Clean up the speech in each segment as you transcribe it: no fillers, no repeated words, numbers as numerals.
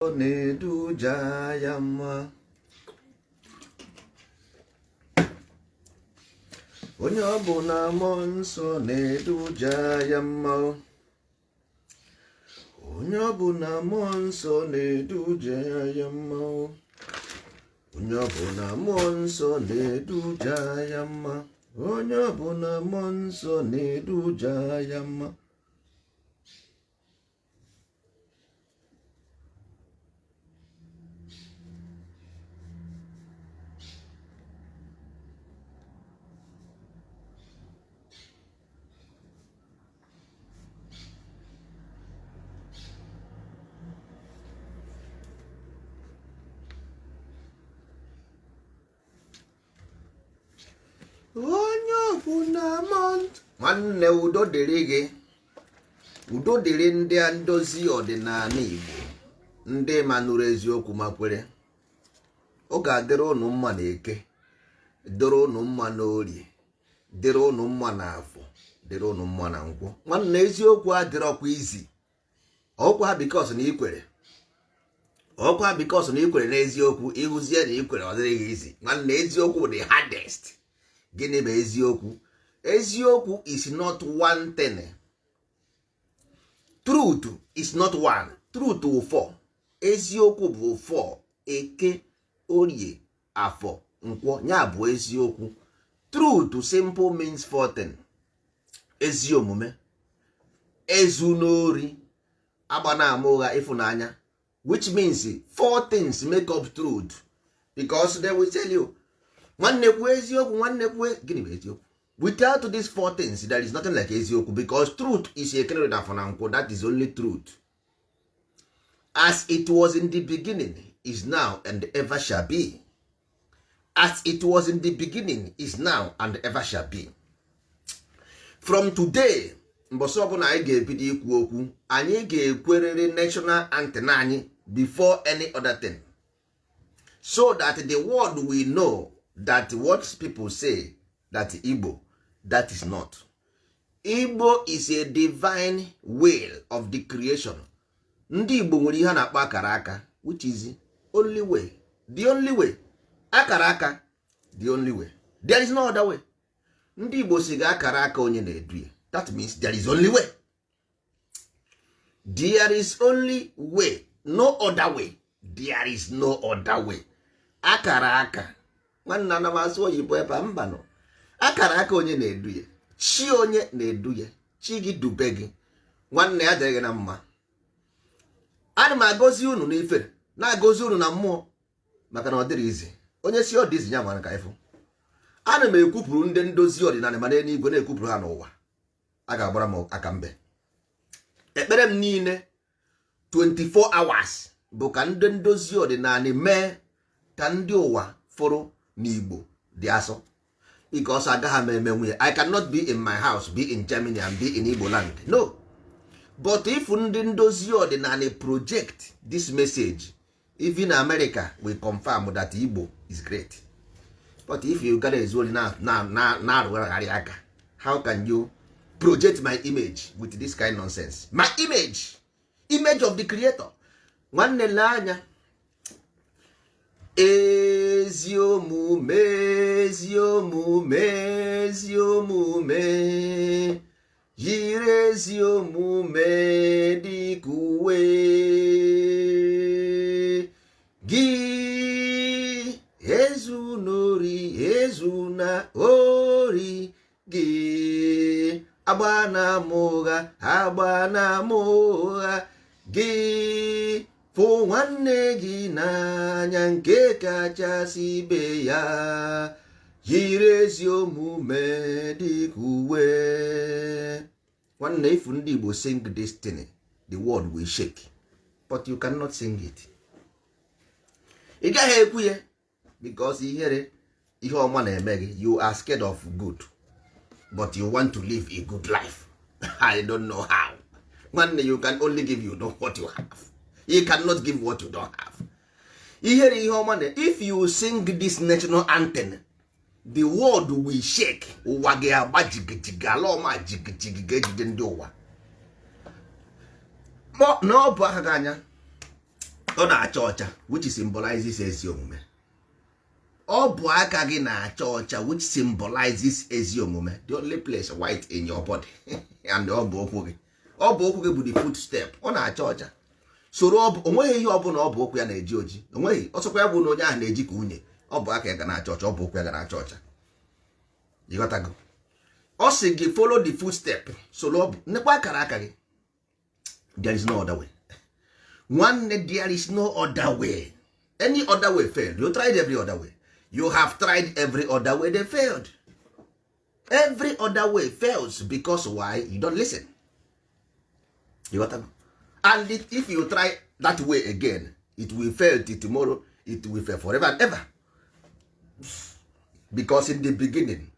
Na-eduja ya mma. Onye ọbụla mmụọ nsọ na-eduja ya mma. Onye ọbụla mmụọ nsọ na-eduja ya mma. Onye ọbụla mmụọ nsọ na-eduja ya mma. Onye ọbụla mmụọ nsọ na-eduja ya mma. Onye ọbụla mmụọ. Nwanne, udo dịrị gị, udo dịrị ndị ndozi ọdịnala Igbo, ndị ma nụrụ eziokwu ma kwere. Ọ ga-adịrị ụnụ mma na Eke, dịrị ụnụ mma na Orie, dịrị ụnụ mma na Afọ, dịrị ụnụ mma na Nkwọ. Nwanne, eziokwu adịrọkwa izi ọkwa because na ikwere ọkwa because na ikwere n'eziokwu. Ịhụzie na ikwere, ọ dịrịghị izi. Nwanne, eziokwu bụ the hardest. Gịnị bụ eziokwu? Eziokwu is not one thing. Truth is not one. Truth bụ four. Eziokwu bụ four: Eke, Orie, Afọ, Nkwọ. Ya bụ eziokwu. Truth simple means four thing: ezi omume, ezu n'ori, agba na ama ụgha, ịfụnanya, which means four things make up truth, because they will tell you, "Nwanne, kwuo eziokwu. Nwanne, kwuo." Gịnị bụ eziokwu? Without these four things, there is nothing like eziokwu, because truth is Eke na Afọ na Nkwọ. That is only truth. As it was in the beginning, is now, and ever shall be. As it was in the beginning, is now, and ever shall be. From today, mbọsị ọbụla anyị ga-ebido ikwu okwu, anyị ga-ekwerịrị national anthem anyị before any other thing, so that the world will know that what people say that Igbo, that is not Igbo, is a divine will of the creation. Ndị Igbo nwere ihe a na-akpọ akara aka, which is only way, the only way. Akara aka, the only way. There is no other way. Ndị Igbo si ga akara aka onye na-edu ya. That means there is only way. There is only way, no other way. There is no other way. Akara aka. Nwanne, ana m asụ oyibo ebe a? Mba nọ. Akara aka onye na-edu ya, chi onye na-edu ya, chi gị dube gị. Nwanne ya, dịrị gị na mma. Ana m agọzi unu n'ifere, na-agọzi unu na mmụọ, maka na ọ dịrị izi. Onye si ọ dị izi ya nwere ka ịfụ. Ana m ekwupụrụ ndị ndozi ọdịnala, ma n'eluigwe, na-ekwupụrụ ha n'ụwa. A ga-agbara m aka mbe. Ekpere m niile 24 hours bụ ka ndị ndozi ọdịnala mee ka ndị ụwa fụrụ n'Igbo dị asọ, because agaghị m eme nwunye. I cannot be in my house, be in Germany and be in Igbo land. No. But if ndị ndozi ọdịnala project this message, even America will confirm that Igbo is great. But if you gara ezu ori na-arụgharị aka, how can you project my image with this kind nonsense? My image, image of the creator. Nwanne, lee anya. Ezi omume, ezi omume, ezi omume, yiri ezi omume dịka uwe gị. Ezu n'ori, ezu na ori gị, agba na ama ụgha, agba na ama ụgha gị. Fụ nwanne gị n'anya nke kachasị ibe ya. Yiri ezi omume dịka uwe. Nwanne, if ndị Igbo sing this thing, the world will shake. But you cannot sing it. Ị gaghị ekwu ya because ihere ihe ọma na-eme gị. You are scared of good, but you want to live a good life. I don't know how. Nwanne, you can only give you know what you have. You cannot give what you don't have. Ihere ihe ọma na if you sing this national anthem, the world will shake. Ụwa ga-agba jigijigi, ala ọma jigijigi ga-ejide ndị ụwa. Na ọ bụ aka gị anya. Ọ na-acha ọcha, which symbolizes ezi omume. Ọ bụ aka gị na-acha ọcha, which symbolizes ezi omume. The only place white in your body and ọ bụ ụkwụ gị. Ọ bụ ụkwụ gị bụ the footstep. Ọ na-acha ọcha. Soro ọ bụ onweghị ihe ọbụla ọ bụ ụkwụ ya na-eji oji. Onweghị ọsọkwa ya bụ na onye ahụ na-eji ka unye. Ọ bụ aka ya ga na-acha ọcha, ọ bụ ụkwụ ya ga na-acha ọcha. Ịghọtago? Ọ sị gị follow the footstep. Soro ọ bụ nnekwa akara aka gị. There is no other way, nwanne. There is no other way. Any other way failed. You tried every other way. You have tried every other way, they failed. Every other way fails because why? You don't listen. You got? And if you try that way again, it will fail till tomorrow. It will fail forever and ever, because in the beginning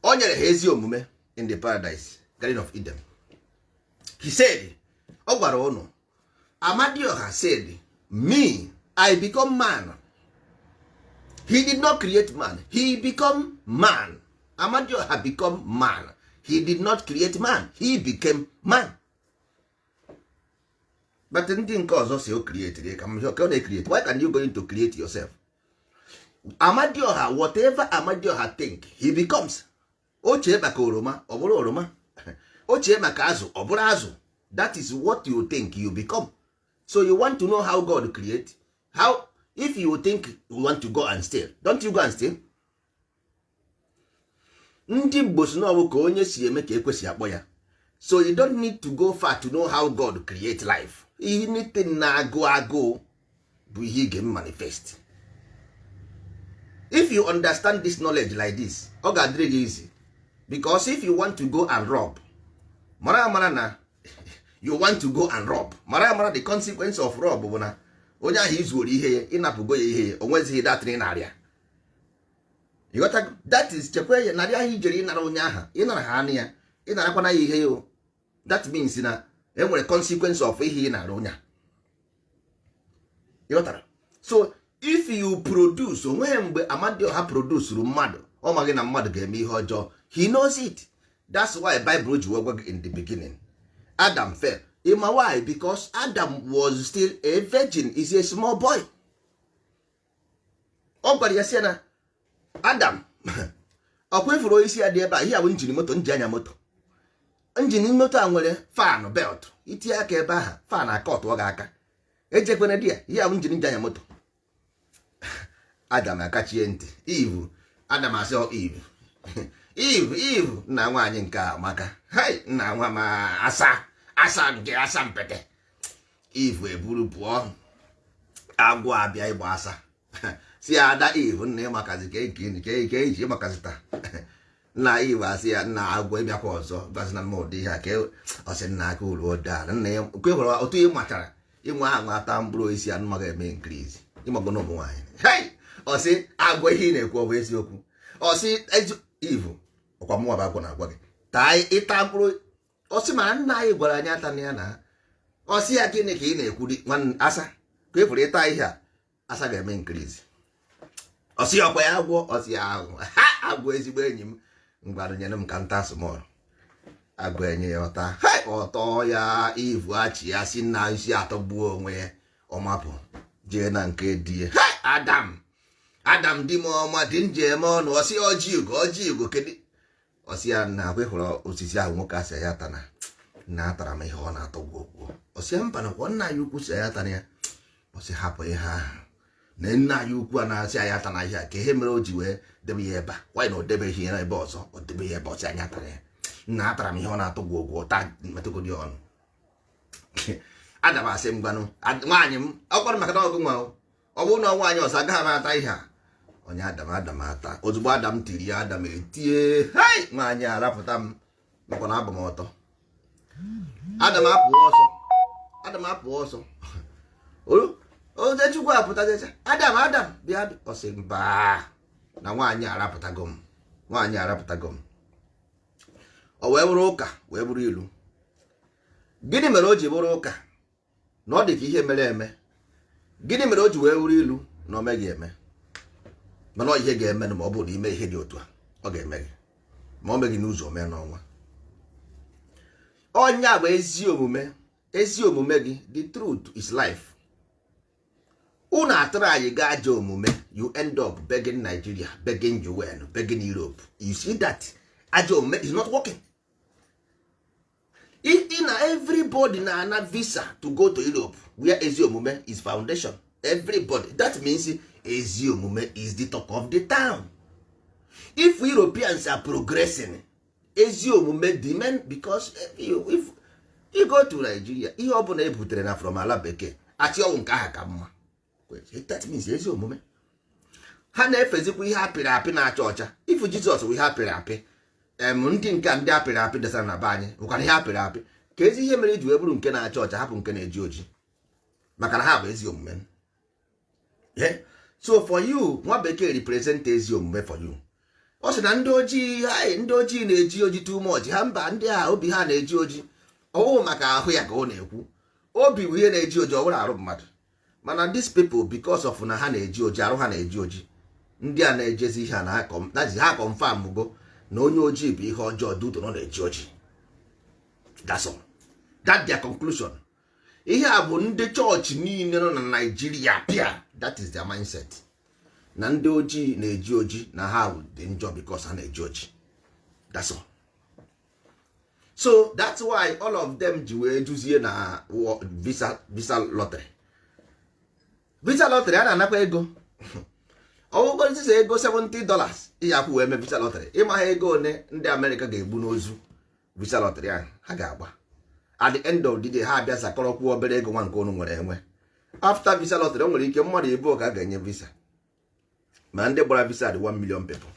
o nyere ha ezi omume in the paradise, Garden of Eden. He said, ọ gwara ụnụ, Amadioha said, "Me, I become man." He did not create man, he become man. Amadioha become man. He did not create man, he became man. But ndị nke ọzọ si o create ka m ka ọ na-create. Why can you going to create yourself? Amadioha, whatever Amadioha think, he becomes. O chee maka oroma, ọ bụrụ oroma. O chee maka azụ, ọ bụrụ azụ. That is what you think, you become. So you want to know how God create? How? If you think you want to go and steal, don't you go and steal? Ndị Igbo si n'ọbụ ka onye si eme ka ekwesị akpọ ya. So you don't need to go far to know how God create life. Anything na-agụ agụụ bụ ihe ị ga-manifest. If you understand this knowledge like this, ọ ga-adịrị gị easy, because if you want to go and rob, mara amara na you want to go and rob, mara amara the consequence of rob bụ na onye ahụ izuoro ihe ya, ịnapụgo ya ihe ya, o nwezighị datịrị narịa. You got? That is, chekwa ya narị ahụ ijere ịnara onye ahụ, ịnara ha anụ ya, ịnarakwana ya ihe ya o. That means na enwere consequence of ihe ị nara onye a. Ịghọtara? So if you produce, onweghị mgbe Amadioha produsuru mmadụ ọ maghị na mmadụ ga-eme ihe ọjọọ. He knows it. That's why Bible ji wee gwa gị, in the beginning Adam fell. Ịma why? Because Adam was still a virgin, is a small boy. Ọ gwara ya sị na Adam, ọkwa ifuru isi ya dị ebe a, ihe a bụ engine moto nji anya moto. Engine moto a nwere fan belt. Itinye aka ebe ahụ, fan akọtụọ gị aka. Ejekwana di ya. Ihe a bụ engine nji anya moto. Adam akachie ntị. Eve, Adam asị ọ Eve, Eve, Eve, nna nwaanyị nke a maka hai nna nwa m, asa asa nke asa mpete. Eve eburu pụọ. Agwọ abịa ịgba asa, si ya, ada Eve, nna ịmakazi ka eke iji ịmakazi taa. Nna Eve asị ya, nna agwọ, ịbịakwa ọzọ gbazi na mma ụdị ihe a ka ọ sị nna aka uru daa nna ya kwe hụrụ otu ị machara ịnwe anwa ata mkpụrụ osisi anụ maga eme increase ịmago na ụmụ nwaanyị. Hey! Ọ sị agwọ, ihe ị na-ekwu ọ bụ eziokwu? Ọ sị Eve, ọkwa mụnwa bụ agwọ na-agwa gị taa ịta mkpụrụ. Ọ sị mana nna anyị gwara anyị ata na ya na. Ọ sị ya, gịnị ka ị na-ekwu dị nwanne asa ka ị pụrụ ịta ihe a, asa ga-eme increase? Ọ sị ọkwa ya agwọ. Ọ sị ya agwọ, ha agwọ, ezigbo enyi m, ngwanụ nyere m ka nta small. Agwọ enye ya ọta. Ha ọtọ ya. Eve achị ya si na isi atọgbuo onwe ya. Ọmapụ jee na nke di ya. Ha Adam, Adam, di m ọma dị m ji eme ọnụ. Ọsị ọjị ugo, ọjị ugo, kedu? Ọsị ya na akwa ịhụrụ osisi ahụ nwoke asị ya tana na atara m ihe ọ na-atọ gwogwo. Ọsị ya mba, nakwa nna anyị ukwu si ya tana ya. Ọsị hapụ ihe ahụ na nna anyị ukwu a na-asị anyị atana ihe a ka ihe mere o ji wee debe ya ebe a. Nwaanyị na o debeghị ya ebe ọzọ, o debe ya ebe ọsị anyị atara ya nna atara m ihe ọ na-atọ gwogwo ta metụgodi ọnụ. Aga m asị m gwanụ nwaanyị m ọ kwara maka na ọgụ nwa ọ bụrụ na nwaanyị ọzọ agaghị m ata ihe a. Onye Adam, Adam ata. Ozugbo Adam tiri ya, Adam etie, hei, nwaanyị arapụta m makwa na abụ m ọtọ. Adam apụọ ọsọ, Adam apụọ ọsọ. Oze Chukwu apụtajecha, Adam, Adam, bịa. Ọ sị mba, na nwaanyị arapụtago m, nwaanyị arapụtago m. Ọ wee bụrụ ụka, wee bụrụ ilu. Gịnị mere o ji bụrụ ụka na ọ dị ka ihe mere eme? Gịnị mere o ji wee bụrụ ilu na o meghị eme, mana ọ ihe ga-eme? Ma ọ bụrụ na ime ihe dị otu a, ọ ga-eme gị. Ma o meghị n'ụzọ mee n'ọnwa. Ọnya bụ ezi omume, ezi omume gị. The truth is life. na-atụrụ anyị gaa ajọ omume, you end up begging Nigeria, begging UN, begging Europe. You see that ajọ omume is not working. If na everybody na-ana visa to go to Europe, where ezi omume is foundation, everybody, that means ezi omume is the talk of the town. If Europeans are progressing, ezi omume the men, because if you go to Nigeria, ihe ọ bụla e butere na from ala bekee, achị ọnwụ nke aha ka mma. That means ezi omume ha na-efezikwa ihe apịrị apị na-acha ọcha. If Jizọs bụ ihe apịrị apị, em ndị nke ndị apịrị apị desara na be anyị bụkwara ihe apịrị apị. Ka ezi ihe mere iji wee bụrụ nke na-acha ọcha, hapụ nke na-eji oji, maka na ha bụ ezi omume. Yeah. So for you, nwa bekee represent ezi omume for you. Ọ sị na ndị ojii, hai, ndị ojii na-eji oji too much. Ha mba, ndị a obi ha na-eji oji. Ọwụ maka ahụ ya ka ọ na-ekwu. Obi bụ ihe na-eji oji, ọ bụrụ arụ mmadụ. Mana these people, because of na ha na-eji oji, arụ ha na-eji oji, ndị a na-ejezi ihe a na ha confirm go na onye ojii bụ ihe ọjọọ due to na ọ na-eji oji. That's all. That their conclusion. Ihe a bụ ndị chọọchị niile nọ na Nigeria pịa. That is their mindset, na ndị ojii na-eji oji, na ha dị njọ because ha na-eji oji. That's all. So that's why all of them ji wee juzie na visa lottery. Visa lottery a na-anakwa ego, ọgwụgwọ ego $70 ihe akwụ wee mee visa lottery. Ịma ha ego one ndị Amerịka ga-egbu n'ozu visa lottery ahụ ha ga-agba? At the end of the day, ha abịa zakọrọkwuo obere ego nwa nke unu nwere enwe. After visa lottery, o nwere ike mmadụ ịbụọ ka a ga-enye visa, ma ndị gbara visa dị 1 million people.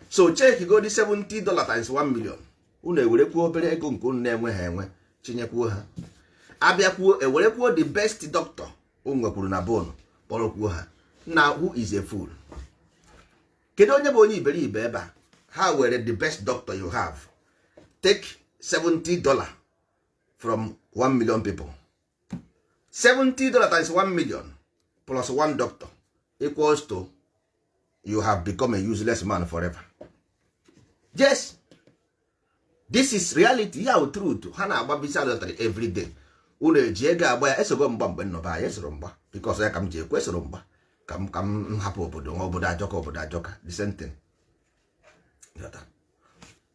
So check go dị $70 times 1 million. Unu ewerekwuo obere ego nke unu na-enwe ha enwe, tinyekwuo ha, abịakwuo ewerekwuo the best doctor unu nwekwuru na bonu, kpọrọkwuo ha. Na who is a fool? Kedu onye bụ onye iberibe ebe a? Ha were the best doctor you have, take $70 from 1 million people. $70 times 1 million plus one doctor equals to you have become a useless man forever. Yes, this is reality ya, truth. Ha na-agba visa lottery every day. Unu eji ego agba ya. Esogo mgba mgbe nnọba anyị esoro mgba, because ya ka m ji ekwe esoro mgba ka m hapụ obodo nwa. Obodo ajọka, obodo ajọka, the same thing.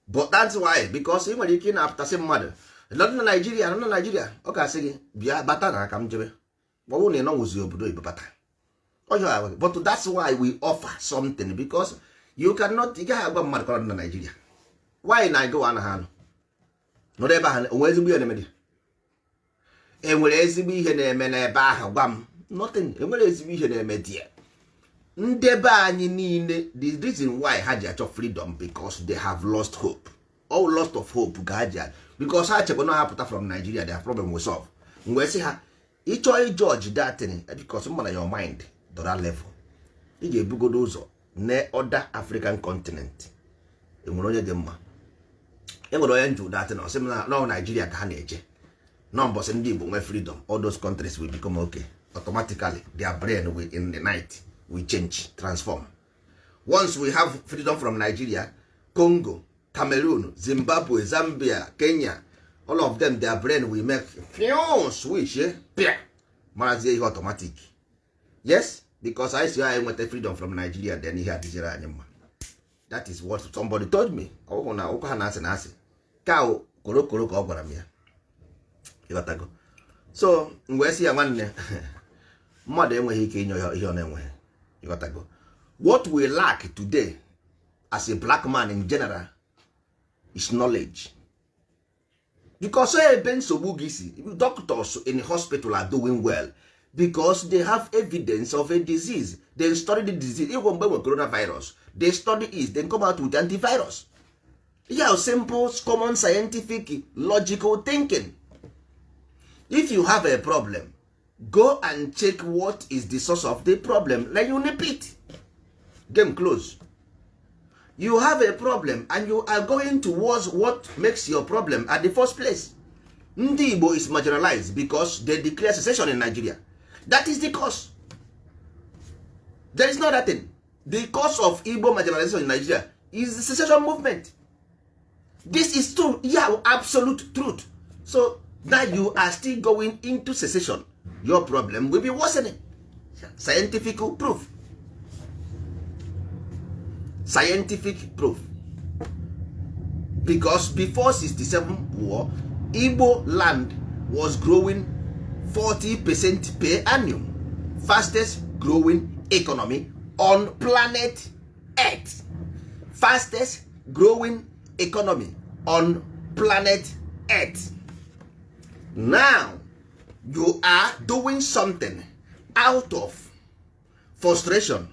But that's why, because ị nwere ike ị na-apụtasị mmadụ nọ na Naijiria, nọ na Naijiria, ọ ga-asị gị bịa bata na aka m jebe. Ma ọ bụrụ na ị nọnwụzi obodo oyibo bata ọjọọ. But that's why we offer something, because you cannot, ị gaghị agwa mmadụ ka ọ nọ na Naijiria. Why na gịwa anaghị anọ nọrọ ebe ahụ? Onwe ezigbo ihe na-eme dị? Enwere ezigbo ihe na-eme n'ebe ahụ? Gwa m. Nothing. Enwere ezigbo ihe na-eme dị ndị be anyị niile. The reason why ha ji achọ freedom, because they have lost hope. All lost of hope ka ha ji, because ha chekwa na ha pụta from Nigeria, their problem will solve. Mgbe sị ha ịchọ ijudge that thing, because mma na your mind dọra level, ị ga-ebugodo ụzọ ne other African continent. Enwere onye dị mma? Enwere onye njụ that na ọsị m na nọ Nigeria ka ha na-eje nọ. Mbọsị ndị Igbo nwee freedom, all those countries will become okay automatically. Their brain will in the night will change, transform. Once we have freedom from Nigeria, Congo, Cameroon, Zimbabwe, Zambia, Kenya, all of them, their brain will make few switch, eh? Pịa marazie ihe automatic. Yes, because anyị si anyị nweta freedom from Nigeria, then ihe adịziri anyị mma. That is what somebody told me. Ọ bụghị na ụka ha na-asị na asị ka korokoro ka ọ gwara m ya. Ịghọtago? So m wee sị ya, nwanne, mmadụ enweghị ike inye ihe ọ na-enweghị. Ịghọtago? What we lack today as a black man in general is knowledge, because ebe nsogbu gị si, doctors in hospital are doing well because they have evidence of a disease. They study the disease. Ịgwọ mgbe nwe coronavirus, they study it, then come out with antivirus. Yeah, simple, common, scientific, logical thinking. If you have a problem, go and check what is the source of the problem, then you nip it. Game close. You have a problem and you are going towards what makes your problem at the first place. Ndị Igbo is marginalized because they declare secession in Nigeria. That is the cause. There is no other thing. The cause of Igbo marginalization in Nigeria is the secession movement. This is true. Yeah, absolute truth. So now you are still going into secession, your problem will be worsening. Scientific proof, scientific proof. Because before 67 war, Igbo land was growing 40% per annum, fastest growing economy on planet Earth, fastest growing economy on planet Earth. Now you are doing something out of frustration,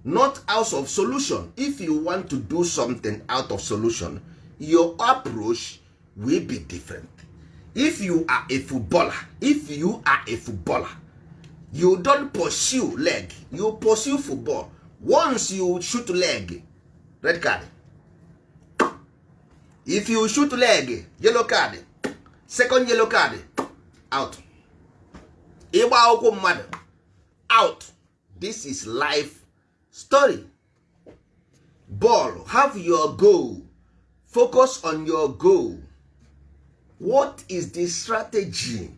not out of solution. If you want to do something out of solution, your approach will be different. If you are a footballer, if you are a footballer, you don't pursue leg, you pursue football. Once you shoot leg, red card. If you shoot leg, yellow card. Second yellow card, out. Ịgba ụkwụ mmadụ, out. This is life story. Ball have your goal, focus on your goal. What is the strategy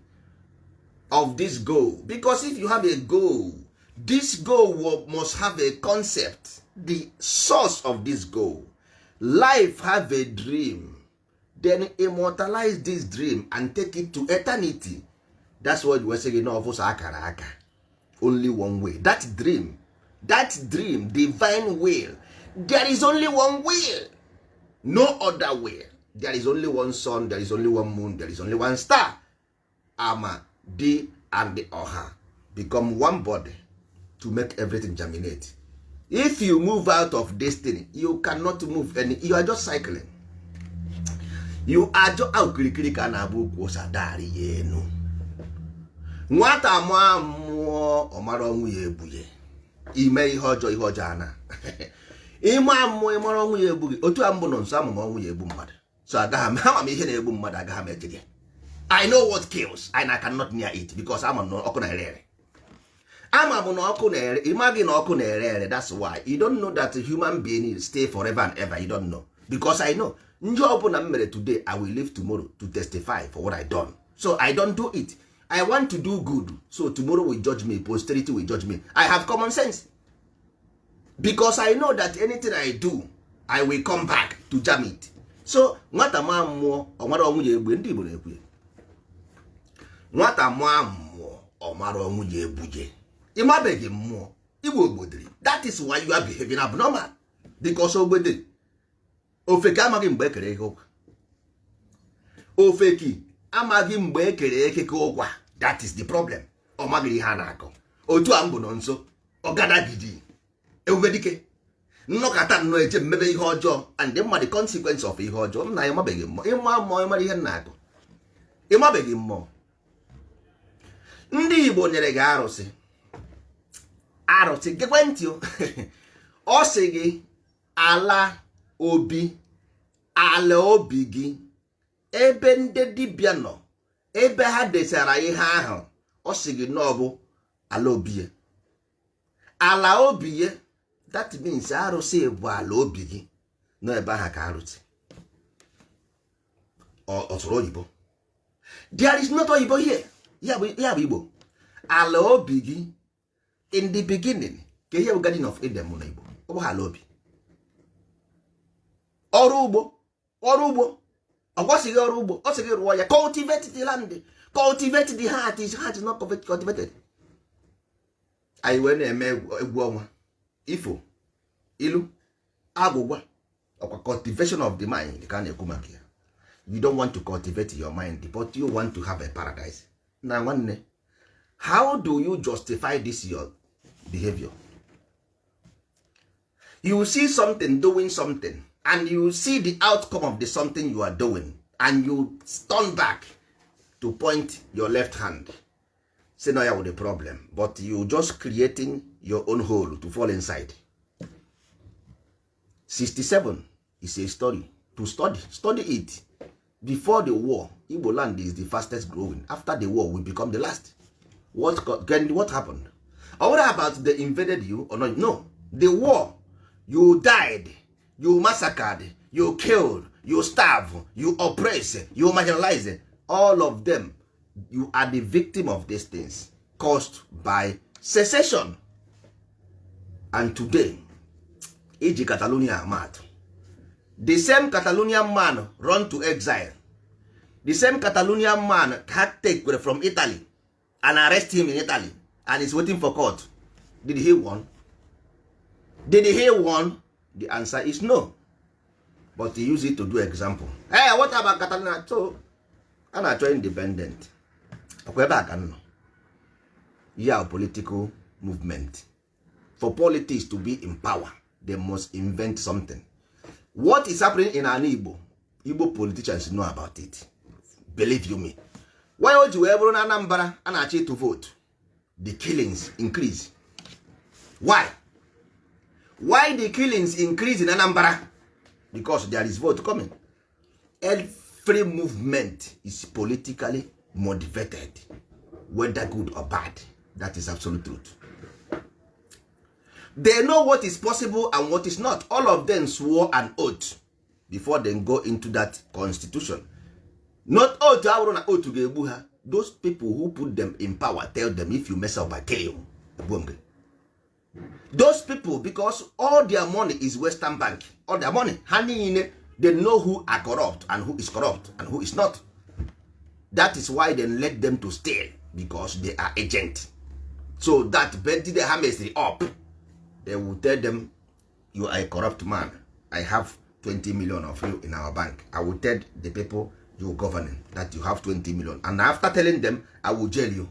of this goal? Because if you have a goal, this goal must have a concept, the source of this goal. Life have a dream, then immortalize this dream and take it to eternity. That's what we say na ọfụsọ akara aka, only one way. That dream, that dream, divine will. There is only one will, no other way. There is only one sun, there is only one moon, there is only one star. Ama di and the ọha become one body to make everything germinate. If you move out of destiny, you cannot move any. You are just cycling. You are just okirikiri ka a na-abụ ukwu ose adari ya enu. Nwata mụọ mmụọ, ọmara ọnwụ ya egbuye ime ihe ọjọọ, ihe ọjọọ ana ịma mmụọ, ịmara ọnwụ ya egbu gị. Otu a mbụ nọ nso, ama m ọnwụ ya egbu mmadụ, so agaghị m ama m ihe na-egbu mmadụ, agaghị m ejide. I know what kills and I cannot near it because ama m na ọkụ na-ere ere. Ama m na ọkụ na-ere. Ịmaghị na ọkụ na-ere ere. That's why you don't know that human being stay forever and ever. You don't know because I know njọ ọbụla m mere today, I will live tomorrow to testify for what I done. So I don't do it. I want to do good so tomorrow will judge me, posterity will judge me. I have common sense because I know that anything I do, I will come back to jam it. So nwata maa mmụọ, ọ mara ọnwụ ya egbe. Ndị Igbo na-ekwu ya, nwata maa mmụọ, ọ mara ọnwụ ya egbuje. Ịmabeghị mmụọ igbo ogbodiri. That is why you are behaving abnormal, because ogbede ofeke amaghị mgbe ekere eke ụkwa. Ofeki amaghị mgbe ekere ekeke ụkwa. That is the problem. Ọ maghị ihe a na-akọ. Otu a mbụ nọ nso ọgadagidi ebube dike nnọkọta nnọọ eje mmebe ihe ọjọọ and mma the consequence of ihe ọjọọ. Nna ya mabeghị mmụọ. Ịma mmụọ, ịmara ihe nna akụ. Ịmabeghị mmụọ. Ndị Igbo nyere gị arụsị. Arụsị, gekwe ntị o. Ọ sị gị ala obi, ala obi gị, ebe ndị dibịa nọ, ebe ha desara ihe ahụ, ọ sị gị na ọ bụ ala obi ya, ala obi ya. That means arụsị bụ ala obi gị nọ ebe ahụ ka arụsị. Ọ sụrụ oyibo? There is not oyibo here. Ya bụ Igbo, ala obi gị. In the beginning, ka ihe bụ Garden of Eden mụ na Igbo, ọ bụ ala obi. Ọrụ ugbo, ọrụ ugbo, ọ gwasịghị ọrụ ugbo, ọ sị gị rụọ ya. Cultivate the land, cultivate the heart. Is heart is not cultivated. Anyị wee na-eme egwu ọnwa, ifo, ilu, agwụgwa. Ọkwa cultivation of the mind ka a na-ekwu maka ya. You don't want to cultivate your mind, but you want to have a paradise. Na nwanne, how do you justify this your behavior? You see something doing something and you see the outcome of the something you are doing, and you turn back to point your left hand, say no, ya with the problem, but you just creating your own hole to fall inside. 67 is a story to study. Study it. Before the war, Igbo land is the fastest growing. After the war, we become the last. What happened? Or what about they invaded you or not? No, the war, you died, you massacred, you killed, you starve, you oppress, you marginalize all of them. You are the victim of these things caused by Secession. And today, iji Catalonia amatụ, the same Catalonian man run to exile. The same Catalonian man had take from Italy and arrest him in Italy and is waiting for court. Did he won? Did he won? The answer is no. But he use it to do example. Hey, what about Catalonia? So a na-achọ independent. Ọkwa ebe a ka m nọ ya. Political movement, for politics to be in power, they must invent something. What is happening in an Igbo, Igbo politicians know about it. Believe you me, why o ji wee bụrụ na Anambra a na-achọ ịtụ vote, the killings increase? Why the killings increase in Anambra? Because there is vote coming. Every movement is politically motivated, whether good or bad. That is absolute truth. They know what is possible and what is not. All of them swore an oath before they go into that constitution. Not oath awụrụ na oath ga-egbu ha. Those people who put them in power tell them, "If you mess up, I kill you." Egbuo m gị. Those people, because all their money is Western bank, all their money, ha niile, they know who are corrupt and who is corrupt and who is not. That is why they let them to steal, because they are agent. So that bending ha mesịrị up, they will tell them, "You are a corrupt man. I have 20 million of you in our bank. I will tell the people you governing that you have 20 million, and after telling them, I will jail you."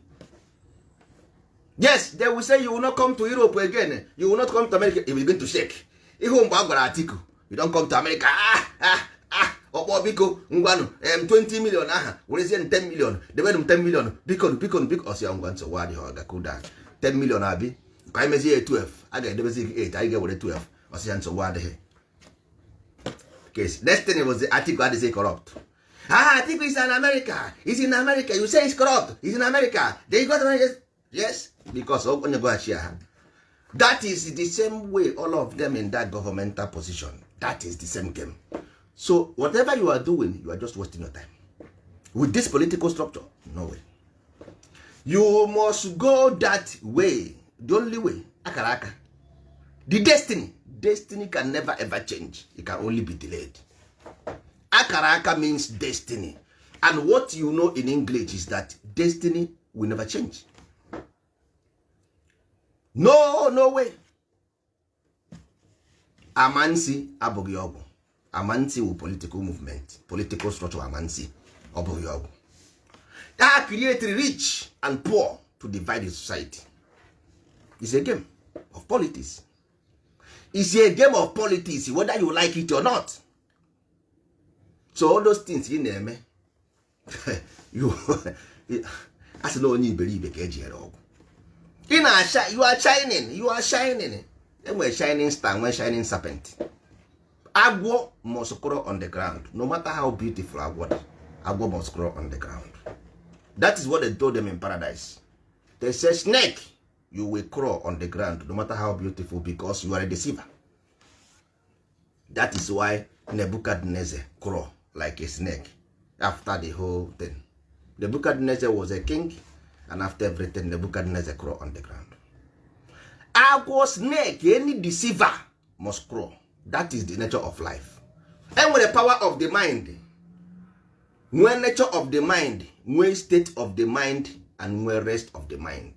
Yes, they will say, "You will not come to Europe again. You will not come to America." You begin to shake. Ihu mgbe a gwara Atiku, "You don't come to America." Ah ah ah, ọkpọ, "Biko, ngwanụ, em 20 million aha, werezie 10 million, debenu m 10 million, biko, biko, biko." Ọsị ya, "Ngwa, nsogbu adịghị, ọ ga down 10 million abi ka anyị mezie ya 12, a ga-edebezi gị 8, anyị ga-ewere 12." Ọsị ya, "Nsogbu adịghị." Case next thing was the Atiku adịghị corrupt. Ah, Atiku is in America. He's in America. You say he's corrupt. He's in America. They got yes, because onye goghachi ha. That is the same way all of them in that governmental position. That is the same game. So whatever you are doing, you are just wasting your time with this political structure. No way. You must go that way, the only way, akara aka, the destiny. Destiny can never ever change. It can only be delayed. Akara aka means destiny, and what you know in English is that destiny will never change. No, no way. Amansi abụghị ọgwụ. Amansi wu political movement, political structure. Amansi ọ bụghị ọgwụ. That create rich and poor to divide the society is a game of politics. Is a game of politics, whether you like it or not. So all those things ị na-eme, you a sị na onye iberibe ka eji ere ọgwụ. Ị na-acha, you are shining, you are shining. Enwere shining star, nwee shining serpent. Agwọ must crawl on the ground. No matter how beautiful agwọ dị, agwọ must crawl on the ground. That is what they told them in paradise. They say, "Snake, you will crawl on the ground, no matter how beautiful, because you are a deceiver." That is why Nebuchadnezzar crawl like a snake after the whole thing. Nebuchadnezzar was a king, and after everything, Nebuchadnezzar crawl on the ground. Agwọ, snake, any deceiver must crawl. That is the nature of life. Enwere power of the mind, nwee nature of the mind, nwee state of the mind, and nwee rest of the mind.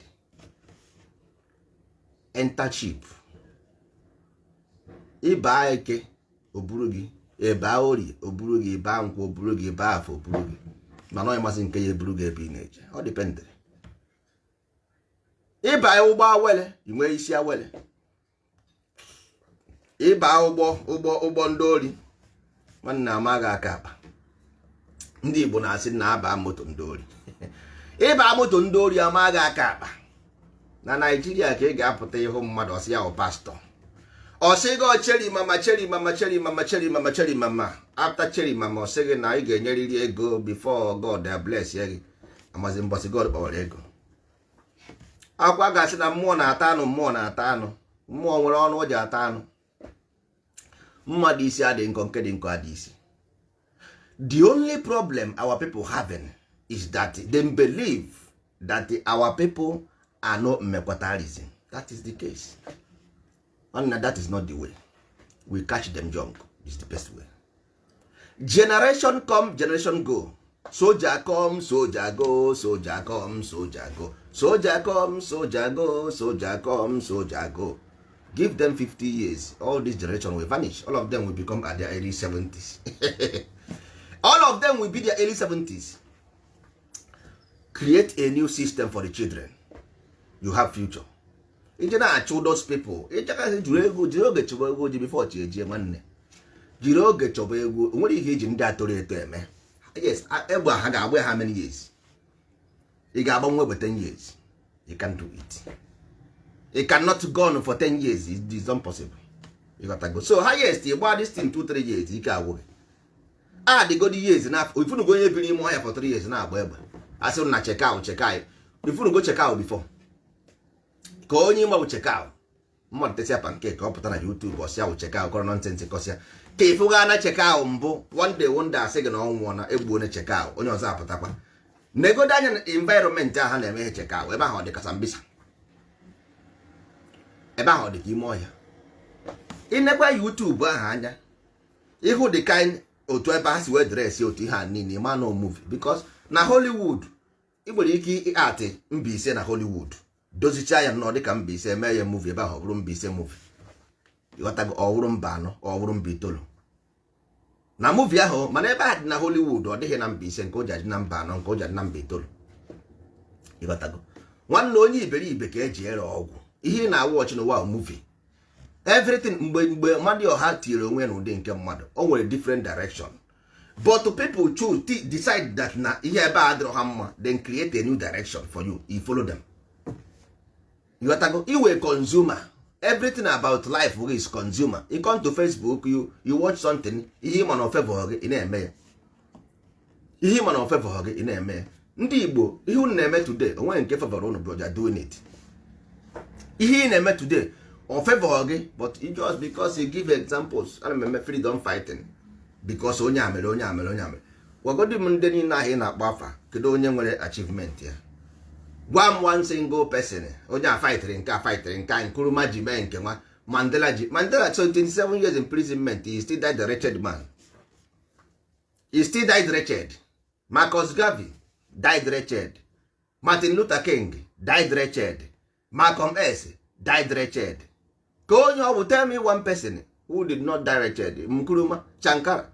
Enter ship, ịbaa Eke oburu gị, ịbaa Orie oburu gị, ịbaa Nkwọ oburu gị, ịbaa Afọ oburu gị. Mana ọ masị nke ya eburu gị ebe ị na-eje, ọ dependịrị. Ịba ụgbọ awele, ị nwee isi awele. Ịba ụgbọ ndị ori, nwanne, amaghị aka akpa. Ndị Igbo na-asị na aba moto ndị ori, ịba moto ndị ori, amaghị aka akpa. Na Naijiria ka ị ga-apụta ịhụ mmadụ, ọsị ya bụ pastọ, ọsị gị cherry mama, cherry mama, cherry mama, cherry mama, cherry mama. After cherry mama, ọsị gị na ị ga-enyerịrị ego before God bless ya gị. Amazi mbọsị God kpọwara ego. Akwa ga-asị na mmụọ na-ata anụ, mmụọ na-ata anụ. Mmụọ nwere ọnụ o ji ata anụ. Mmadụ isi adị nkọ, nke dị nkọ adị isi. The only problem our people having is that they believe that our people Ano mmekwatarism, that is the case. Nwanne, that is not the way. We catch them young is the best way. Generation come, generation go. Soldier come, soldier go. Soldier come, soldier go. Soldier come, soldier go. Soldier come, soldier go. Give them 50 years, all this generation will vanish. All of them will become at their early 70s. All of them will be their early 70s. Create a new system for the children. You have future. Ije na-achụ those people ịchakasị, jiri ego, jiri oge chọba ego ji before chi ejie. Nwanne, jiri oge chọba egwu. Nwere ihe iji ndị atọrọ eto eme. Yes, egbe ha ga-agba ya. How many years ị ga-agbanwe egbe? 10 years, you can do it. You cannot go on for 10 years. It is impossible. You got to go. So highest ị gba this thing 2 3 years, ike agwụ gị. Adịgodi years na ifunugo onye biri ime ọhịa for 3 years na-agba egbe, asị na chekao chekao. Ifunugo chekao before? Ka onye ịgba bụ chekao, mmadụ tesịa pancake, ọ pụta na YouTube, ọsịa wụ chekao, kọrọ nonsense, kọsịa ka ịfụga na chekao mbụ. One day, one day, asị gị na ọ nwụọ na egbuo na chekao, onye ọzọ apụtakwa. Negodo anya na environment ahụ na-eme ihe chekao. Ebe ahụ ọ dị ka Sambisa? Ebe ahụ ọ dị ka ime ọhịa? Ịnekwa YouTube ahụ anya, ịhụ the kind otu ebe ha si wee dress, otu ihe a niile ma no movie, because na Hollywood ị nwere ike ịatị Mbaise na Hollywood, dozichaa ya nnọọ dịka Mbaise, mee ya movie ebe ahụ, ọ bụrụ Mbaise movie. Ịghọtago? Ọ bụrụ mba anọ, ọ bụrụ mba itoolu na movie ahụ. Mana ebe a dị na Hollywood, ọ dịghị na Mbaise nke o ji adị na mba anọ, nke o ji adị na mba itoolu. Ịghọtago? Nwanne, onye iberibe ka eji ere ọgwụ. Ihe ị na-awatch n'ụwa movie, everything. Mgbe Amadioha tinyere onwe ya n'ụdị nke mmadụ, o nwere different direction, but people choose decide that na ihe ebe a adịrọ ha mma, then create a new direction for you. You follow them. Ịghọtago? Iwe consumer. Everything about life is consumer. You come to Facebook, you watch something, ihe ịma na ofavor gị, ị na-eme ya. Ihe ịma na ofavor gị, ị na-eme ya. Ndị Igbo, ihe unu na-eme today, onweghị nke favor unu, but you are doing it. Ihe ị na-eme today, o favor gị, but you just because you give examples. Ana m eme freedom fighting because onye a mere, onye a mere, onye a mere. Gwagodi m, ndị niile ahụ ị na-akpọ afa, kedu onye nwere achievement ya? Gwa m one single person, onye a fightịrị nke a, fightịrị nke a, Nkrumah ji mee nke nwa, Mandela ji. Mandela, so 27 years imprisonment, he still died a wretched man. He still died wretched. Marcus Garvey died wretched. Martin Luther King died wretched. Malcolm X died wretched. Ka onye ọ bụ, tell me one person who did not die wretched. Nkrumah, Sankara,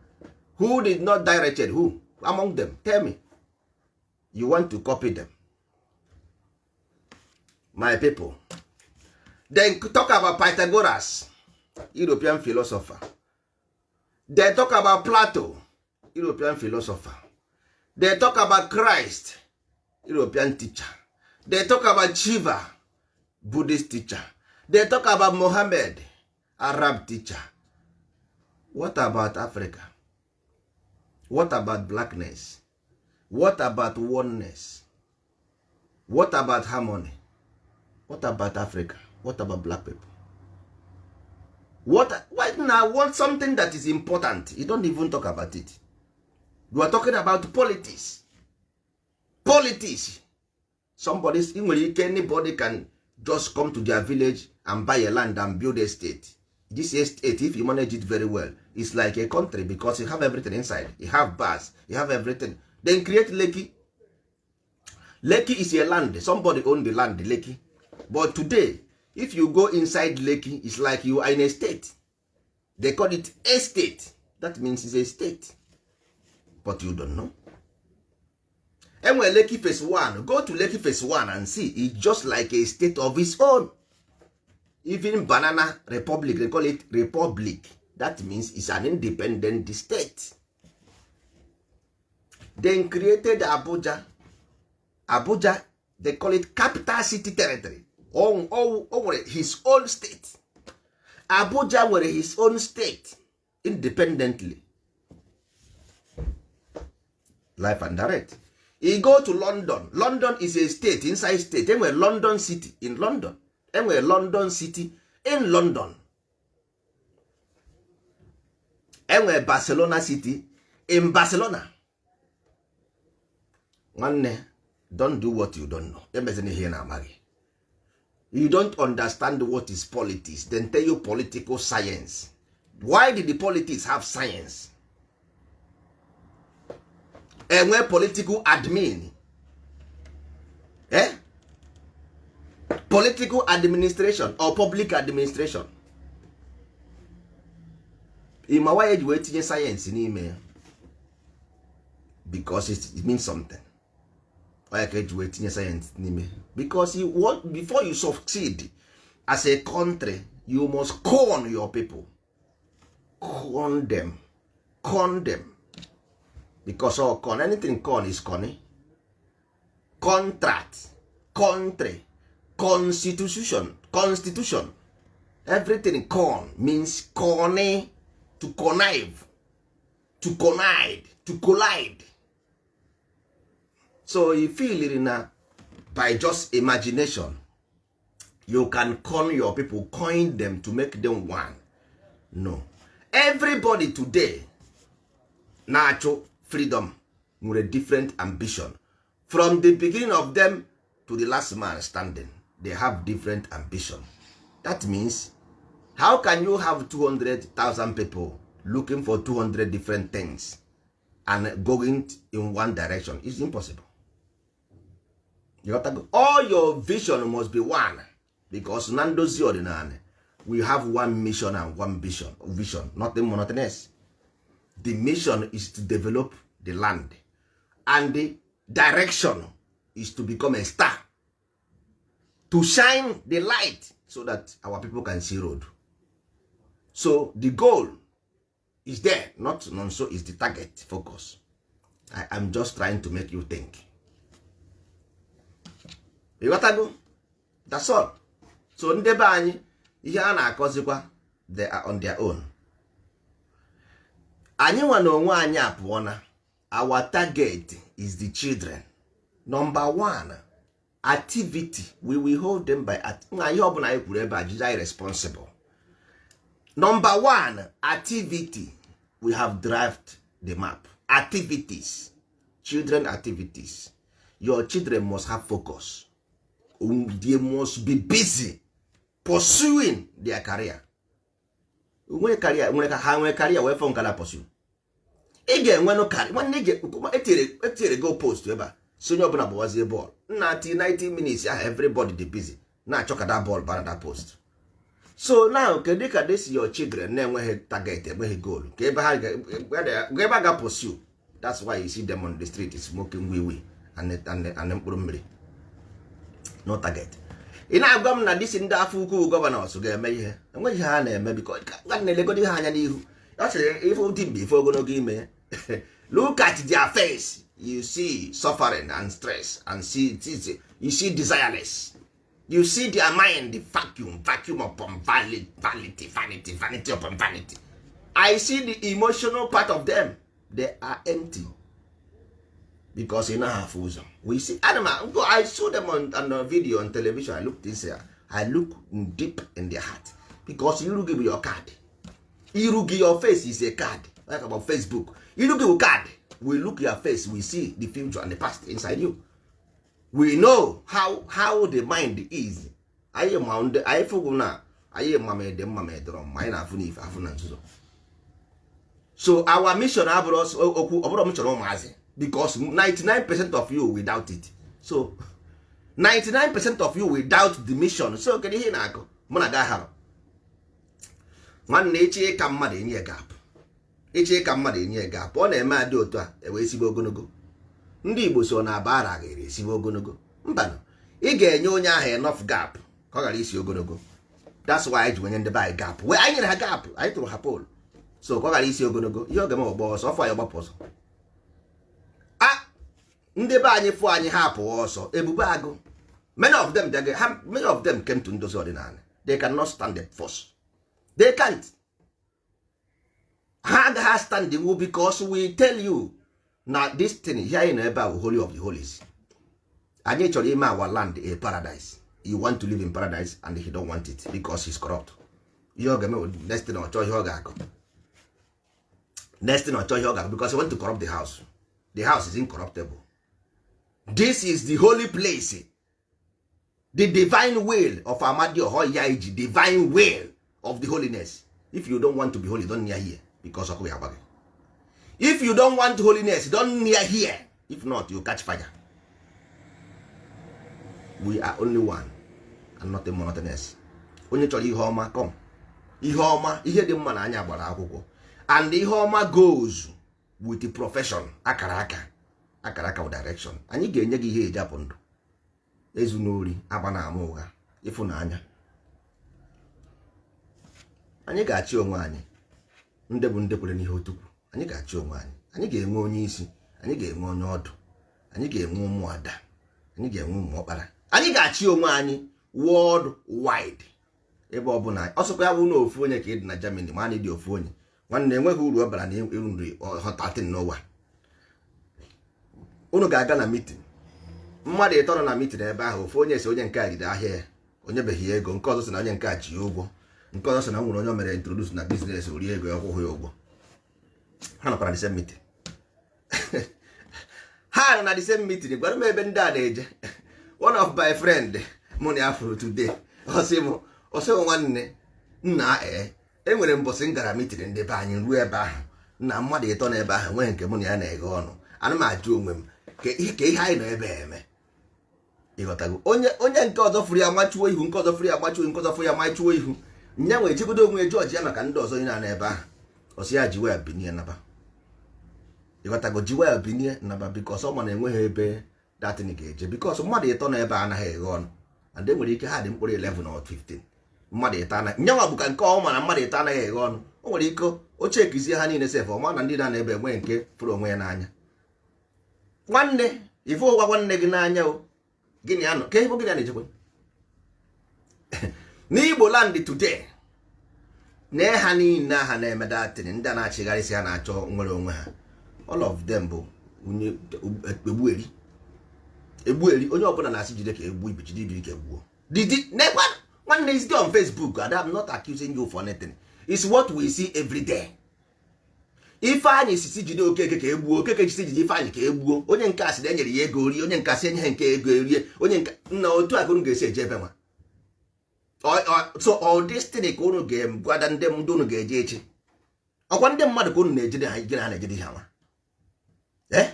who did not die wretched? Who among them? Tell me. You want to copy them, my people. Then talk about Pythagoras, European philosopher. They talk about Plato, European philosopher. They talk about Christ, European teacher. They talk about Shiva, Buddhist teacher. They talk about Mohammed, Arab teacher. What about Africa? What about blackness? What about oneness? What about harmony? What about Africa? What about black people? What, why now want something that is important, you don't even talk about it? You are talking about politics, politics. Somebody ị nwere ike, anybody can just come to their village and buy a land and build a state. This estate, if you manage it very well, it's like a country because you have everything inside. You have bars, you have everything. Then create Lekki. Lekki is a land. Somebody own the land, Lekki. But today, if you go inside Lekki, it's like you are in a state. They call it estate. That means it's a state, but you don't know. Enwere Lekki Phase 1. Go to Lekki Phase 1 and see. It's just like a state of its own. Even Banana Republic, they call it republic. That means it's an independent state. Then created Abuja. Abuja, they call it Capital City Territory. O nwere his own state. Abuja nwere his own state independently, life and direct. You go to London. London is a state inside state. Enwere London City in London. Enwere London City in London. Enwere Barcelona City in Barcelona. Nwanne, don't do what you don't know. Emezina ihe ị na-amaghị. You don't understand what is politics. Then tell you political science. Why did the politics have science? Enwe political admin, eh? Political administration or public administration. Ịma why eji wee tinye science n'ime ya? Because it means something. Onye ka eji wee tinye science n'ime? Because you want, before you succeed as a country, you must con your people, con them, con them, because all con, anything con is conny. Contract, country, constitution, constitution, everything con means conny, to connive, to connive, to collide. So you feel na by just imagination you can con your people, coin them to make them one. No, everybody today na-achụ freedom nwere different ambition. From the beginning of them to the last man standing, they have different ambition. That means, how can you have 200,000 people looking for 200 different things and going in one direction? Is impossible. You got to go. All your vision must be one, because na Ndozi Ọdịnala, we have one mission and one vision, nothing more, nothing else. The mission is to develop the land, and the direction is to become a star, to shine the light so that our people can see road. So the goal is there, not nonso is the target focus. I am just trying to make you think. Ịghọtago? That's all. So ndị be anyị, ihe a na-akọzikwa, they are on their own. Anyị nwa na onwe anyị apụọ na our target is the children. Number one activity, we will hold them by na ihe ọbụla anyị kwuru ebe a jiji anyị responsible. Number one activity, we have draft the map activities, children activities. Your children must have focus. They must be busy pursuing their career. Nwere career, nwere ka ha nwee career wee fọ nkala pursue. Ị ga-enwenụ career, nwanne. Ị etinyere goal post ebe a, si onye ọbụla gbawazie bọọlụ nna ti 90 minutes ahụ, everybody dị busy na-achọ ka that ball bara that post. So now, kedu ka this your children na-enweghị target, enweghị goal, ka ebe ha ebe a ga pursue? That's why you see them on the street smoking wee and mkpụrụ mmiri, no target. Ị na-agwa m na disi ndị afọ ukwu governors ga-eme ihe? Enweghị ihe ha na-eme, biko nwanne, legodi ha anya n'ihu. Ọ sịrị ife dị mgbe ife ogologo ime. Look at their face, you see suffering and stress and see, you see desireless, you see their mind vacuum, vacuum upon vanity, vanity, vanity upon vanity. I see the emotional part of them, they are empty, because ị naghị afụ ụzọ. We see ana m go, I saw them on a video on television. I look this, I look deep in their heart, because iru gị bụ your card. Iru gị, your face is a card, like about Facebook. Iru gị bụ card. We look your face, we see the future and the past inside you. We know how the mind is. Anyị ma ndị anyị fụgụ na anyị ma ma ede mma ma edọrọ mma. Anyị na-afụ n'ife afụ na nzuzo. So our mission abụrụ okwu, ọ bụrụ mission ụmụazị, because 99% of you without it. So 99% of you without the mission. So kedu ihe ị na-akụ mụ na gị ahara? Nwanne, echi ịka mmadụ enye gap, echi ịka mmadụ enye gap. Ọ na-eme adị otu a ewee sibe ogologo. Ndị Igbo so na aba ara gịrị esibe ogologo. Mbanụ, ị ga-enye onye ahụ enough gap ka ọ ghara isi ogologo. That's why anyị ji wenye ndị be anyị gap. Wee anyị nyere ha gap, anyị tụrụ ha pole so ka ọ ghara isi ogologo. Ihe ọ ga-eme, ọgba ọsọ ọfụ anyị, ọgbapụ ọsọ. A ndị be anyị fụ anyị, ha pụọ ọsọ. Ebube Agụ, many of them many of them came to Ndozi Ọdịnala. They cannot stand the force. They can't. Ha agaghị stand wu, because we tell you na this thing here anyị nọ ebe a bụ holy of the holies. Anyị chọrọ ime our land a paradise. You want to live in paradise and he don't want it because he's corrupt. Ihe ọ ga-eme bụ next thing, ọ chọọ ihe ọ ga-akọ. Next thing, ọ chọọ ihe ọ ga-akọ, because he want to corrupt the house. The house is incorruptible. This is the holy place. The divine will of Amadioha ya iji divine will of the holiness. If you don't want to be holy, don't near here, because ọkụ ya agba gị. If you don't want holiness, don't near here. If not, you catch fire. We are only one and nothing more, nothing else. Onye chọrọ ihe ọma, come. Ihe ọma, ihe dị mma na anya gbara akwụkwọ, and ihe ọma goes with the profession. Akara aka, akara aka bụ direction. Anyị ga-enye gị ihe eji apụ ndụ: ezu n'ori, agba na ama ụgha, ịfụnanya. Anyị ga-achị onwe anyị. Ndị bụ ndị kwere n'ihe otukwu, anyị ga-achị onwe anyị. Anyị ga-enwe onye isi, anyị ga-enwe onye ọdụ, anyị ga-enwe ụmụada, anyị ga-enwe ụmụ ọkpara. Anyị ga-achị onwe anyị world wide. Ebe ọ bụla ọsọkwa ya bụ na ofu onye ka ị dị na Germany, ma anyị dị ofu onye, nwanne, enweghị uru ọ bara na iru nri 13 n'ụwa. Unu ga-aga na meeting, mmadụ ịtọ nọ na meeting ebe ahụ. Ofu onye si onye nke a jide ahịa ya, onye beghị ya ego. Nke ọzọ si na onye nke a ji ya ụgwọ. Nke ọzọ si na nwere onye o mere introduce na business, rie ego ya, ọkwụghị ya ụgwọ. Ha nọkwara the same meeting. Ha nọ na the same meeting. Gwara m ebe ndị a na-eje. One of my friend mụ na ya fụrụ today, ọsị m, ọsị m, "Nwanne nna, ee, enwere mbọsị m gara meeting ndị be anyị, ruo ebe ahụ na mmadụ ịtọ n'ebe ahụ enweghị nke mụ na ya na-eghe ọnụ. Ana m ajụ onwe m ka ihe anyị nọ ebe a eme." Ịghọtago? Onye nke ọzọ fụrụ ya machuo ihu, nke ọzọ fụrụ ya machuo ihu, nke ọzọ fụrụ ya machuo ihu. Nya nwere echegodo onwe ya, jọji ya maka ndị ọzọ na ebe ahụ. Ọsị ya ji wee binie naba. Ịghọtago? Ji wee binie naba, because ọ ma na enweghị ebe datin ga-eje, because mmadụ ịtọ nọ ebe a anaghị eghe ọnụ, and e nwere ike ha dị mkpụrụ 11 or 15. Mmadụ ịtọ anaghị nyanwa bụ ka nke ọ ma na mmadụ ịtọ anaghị eghe ọnụ. O nwere ike o chekizie ha niile sef, ọma na ndị na ebe enweghị nke fụrụ onwe ya n'anya. Nwanne, ife ụgwa nwanne gị n'anya o, gịnị anọ ka ebe gịnị a na-ejekwe n'Igbo land today na ha niile ha na-eme datin. Ndị a na-achịgharịsị, ha na-achọ nwere onwe ha. All of them bụ onye egbueri egbueri. Onye ọbụla na-asị jide ka egbu ibe, jide ibiri ka egbuo didi nekwa. Nwanne, is on Facebook and I'm not accusing you for anything. It's what we see every day. Ifeanyị sisi jide Okeke ka egbuo, Okeke jisi jide Ifeanyị ka egbuo. Onye nke a sị na enyere ya ego rie, onye nke asị enye ha nke ego erie, onye nke nna otu a ka unu ga-esi eje ebe nwa. So all this thing ka unu ga-gwada ndị ndị unu ga-eje echi. Ọkwa ndị mmadụ ka unu na-ejide ha, gịnị ha na-ejide ha nwa? Eh,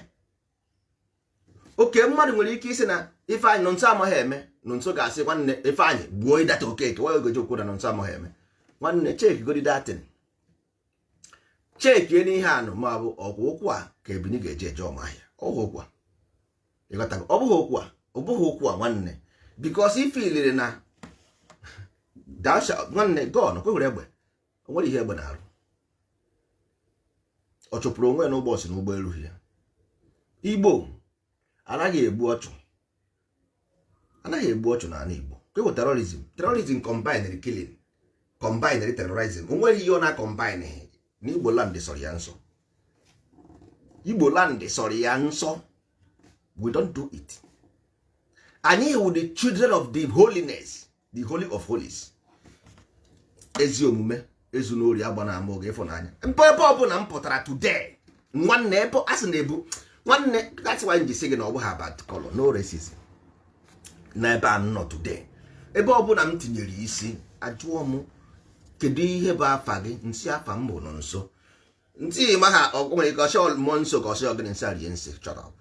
oke mmadụ nwere ike isi na Ifeanyị nọ nso amaghị eme nọ nso, ga-asị, "Nwanne Ifeanyị, gbuo ịdata Okeke." Nwa ogoji okwu na nọ nso amaghị eme. Nwanne, cheki godi datin, chekie n'ihe anụ ma ọ bụ ọkwa okwu a ka ebini ga-eje eje ọmahịa. Ọ bụ okwu a, ịghọtago? Ọ bụghị okwu a, ọ bụghị okwu a, nwanne, because ife iliri na dasha. Nwanne, gon kwewere egbe, o nwere ihe egbe na-arụ. Ọ chụpụrụ onwe ya n'ụgbọ si na ụgbọelu ya. Igbo anaghị egbu ọchụ, anaghị egbu ọchụ n'ala Igbo. Kwewo terrorism, terrorism combine killing, combine terrorism. O nwere ihe ọ na-combine n'Igbo land sọrọ ya nsọ. Igbo land sọrọ ya nsọ. We don't do it. Anyị wụ the children of the holiness, the holy of holies. Ezi omume, ezu n'ori, agba na ama oge, ịfụnanya. Mpụ ebe ọbụla m pụtara today, nwanne, ebe a sị na-ebu nwanne, that's why m ji sị gị na ọ bụghị about color, no racism na ebe a m nọ today. Ebe ọbụla m tinyere isi, ajụọ m, "Kedu ihe bụ afa gị?" Nsị, "Afa m bụ nọ nso." Ntị ma ha ọ nwere ike ọsọ mmụọ nso ka ọsọ gịnị. Nsị rie nsị chọrọ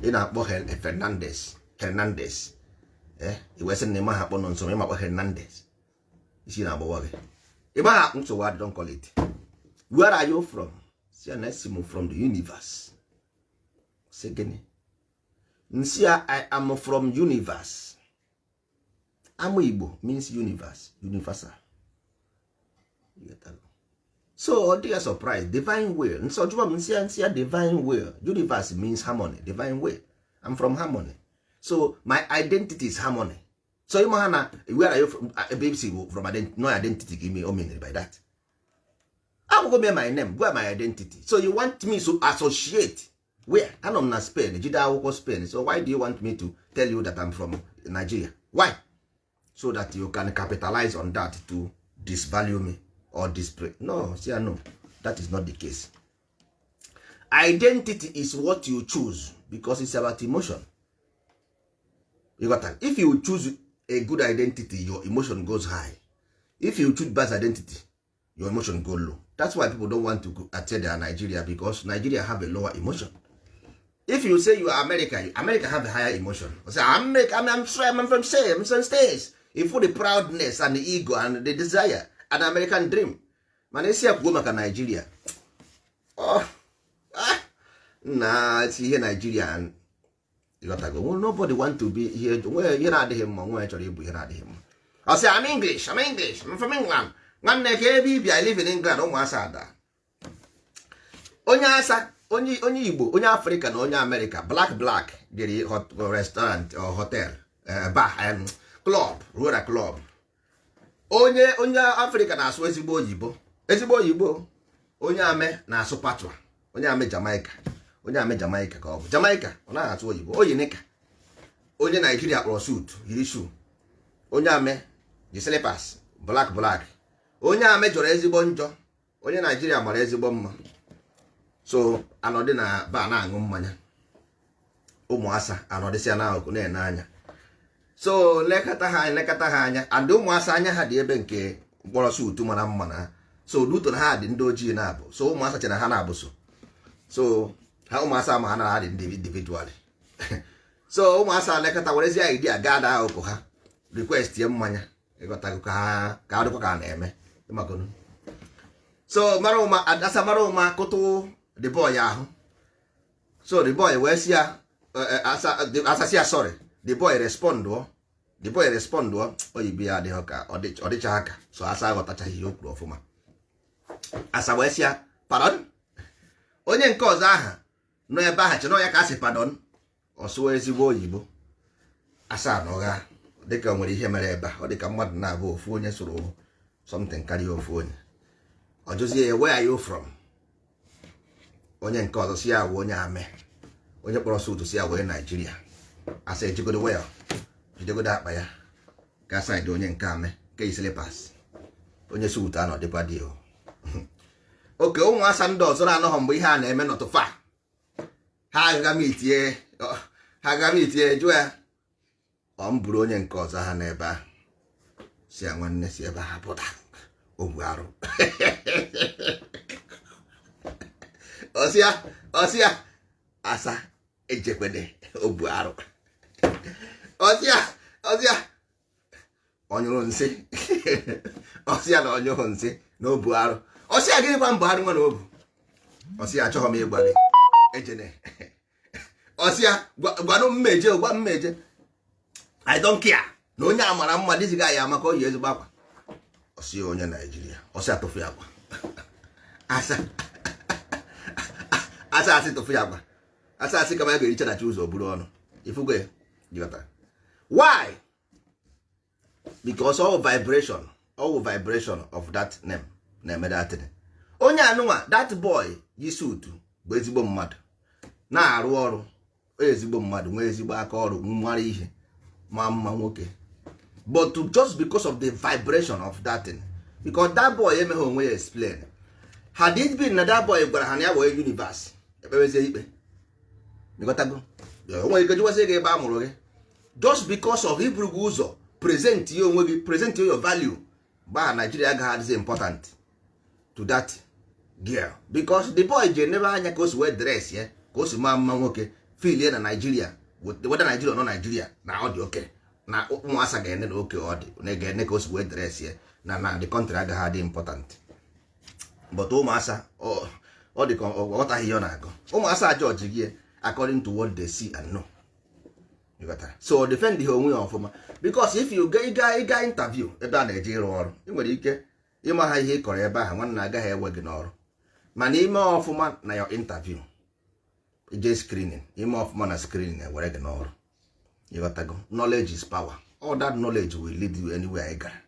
ị na-akpọ Fernandez, Hernandez. Eh, i wee sị na ịma ha akpọ nọ nso, ma ịma akpọ Hernandez, isi na-agbawa gị. Ịma ha nsogbu adị. Don't call it. "Where are you from?" Si na esi m from the universe. Sị gịnị? Nsị ya, "I am from universe." Ama Igbo means universe, universal. So ọ dị ya surprise. Divine will. Nsọ jụwa m, nsị ya, nsị ya, "Divine will." Universe means harmony, divine will. I'm from harmony, so my identity is harmony. So ịma ha na "Where are you from?" Ebe isi bụ from identity, no identity ka ime o mean by that. Agwụgo m my name, where my identity. So you want me to associate where? Anọ m na Spain, jide akwụkwọ Spain. So why do you want me to tell you that I'm from Nigeria? Why? So that you can capitalize on that to disvalue me or display? No, see, no, that is not the case. Identity is what you choose, because it's about emotion. You got that? If you choose a good identity, your emotion goes high. If you choose bad identity, your emotion go low. That's why people don't want to go attend their Nigeria, because Nigeria have a lower emotion. If you say you are America, America have a higher emotion. You say, I'm from same, I'm from States. If for the proudness and the ego and the desire and American dream. Mana isi akwuo maka Nigeria, oh, ah, na ihe Nigeria, ịghọtago? Nobody want to be ihe ihe na-adịghị mma. Nwa chọrọ ịbụ ihe na-adịghị mma, ọ sị, "I'm English, I'm English, I'm from England." Nwanne, ka ebe ibi? I live in England. Ụmụasa ada, onye asa, onye Igbo, onye Afrịka na onye Amerịka, black black, jere restaurant or hotel, bar, club, ruo na club. Onye Afrịka na-asụ ezigbo oyibo, ezigbo oyibo. Onye ame na-asụ patois. Onye ame Jamaica, onye ame Jamaica, ka ọ bụ Jamaica, ọ naghị asụ oyibo oyinika. Onye Naijiria kpọrọ suit, yiri shoe. Onye ame ji slippers, black black. Onye ame jọrọ ezigbo njọ, onye Naijiria mara ezigbo mma. So anọdị na ba na-aṅụ mmanya, ụmụasa anọdịsịa n'akụkụ na-ene anya. So lekọta ha, elekọta ha anya, and ụmụasa anya ha dị ebe nke mkpọrọ suit mara mma na so duto na ha dị ndị ojii na-abụ. So ụmụasa chere ha na-abụ so so ha ụmụasa ma ha na ha dị individually. So ụmụasa lekọta, werezie idea gaa na akụkụ ha, request ye mmanya, ịghọtago, ka ha ka adịkwa ka a na-eme ịmakonu. So mara ụma asa, mara ụma kụtụ the boy ahụ. So the boy wee sị ya, asasị ya sorry. The boy respond o, the boy respond o, oyibo ya adịghị ka ọ dịcha ka so asa aghọtachaghị ihe o kwuru ọfụma. Asa wee sị ya pardon. Onye nke ọzọ aha nọ ebe ahụ chenọ ya ka a sị pardon, ọ sụọ ezigbo oyibo. Asa na ọgha dịka o nwere ihe mere ebe a, ọ dịka mmadụ na-abụ ofu onye sụrụ something karịa ofu onye. Ọ jụzie ya, "Where are you from?" Onye nke ọzọ si ya wụ onye ame, onye kpọrọ suit si ya wee Naijiria. Asa ejigodo wel jidegodo akpa ya ga side onye nke ame nke yi slippers, onye suit anọ dịkwa dị o oke. Ụmụasa ndị ọzọ na-anọghọ mgbe ihe a na-eme nọtụfa, ha agaga m itinye, ha aga m itinye jụọ ya. Ọ m buru onye nke ọzọ ha n'ebe ahụ si ya, nwanne, si ebe ha pụta, o bu arụ. Ọsịa, ọsịa asa ejekwede, o bu arụ. Ọsịa, ọsịa ọ nyụrụ nsị. Ọsịa na ọnyụghị nsị na o bu arụ. Ọsịa, gịnịkwa mbụ arụ nwa na o bu? Ọsịa, achọghị m ịgwa gị, ejene. Ọsịa, gwanụ mmeje, gwa mmeje, I don't care na onye a mara mma dịziga ya amaka, o yi ezigbo akwa. Ọsịa, onye Naijiria. Ọsịa, tụfu ya akwa. Asa, asa asị tụfu ya akwa. Asa asị kama ya ga-ericha nachi ụzọ buru ọnụ ifugo ya jikọtara. Why? Because all vibration, all vibration of that name na-eme that thing. Onye anụnwa, that boy yi suit, bụ ezigbo mmadụ na-arụ ọrụ, ezigbo mmadụ, nwee ezigbo aka ọrụ, mara ihe, ma mma nwoke, but to just because of the vibration of that thing, because that boy emeghị onwe ya explain. Had it been na that boy gwara ha na ya wee universe ekpebezie ikpe, ịghọtago, o nwere ike jụwazie gị ebe a mụrụ gị. Just because of iburu gị ụzọ present ya onwe gị, present your value gbaa, Nigeria agaghị adịzi important to that girl, because the boy ji enebe anya ka o si wee dress ya, ka o si maa mma nwoke, feel ya na Nigeria, whether Nigeria or no Nigeria, na ọ dị oke na ụmụasa ga-ene na oke ọ dị na ga-ene ka o si wee dress ya na the country agaghị adị important. But ụmụasa, ọ dị ka ọ ghọtaghị ihe ọ na-agụ. Ụmụasa judge gị according to what they see and know. You got that? So defend ha onwe ya ọfụma, because if you ga ịga ịga interview ebe a na-eje ịrụ ọrụ, ị nwere ike ịma ha ihe ị kọrọ ebe ahụ, nwanne, agaghị ewe gị n'ọrụ. Mana ime ọfụma na your interview, ije screening, ime ọfụma na screening, ewere gị n'ọrụ. Ịghọtago? Knowledge is power. All that knowledge will lead you anywhere anyị gara.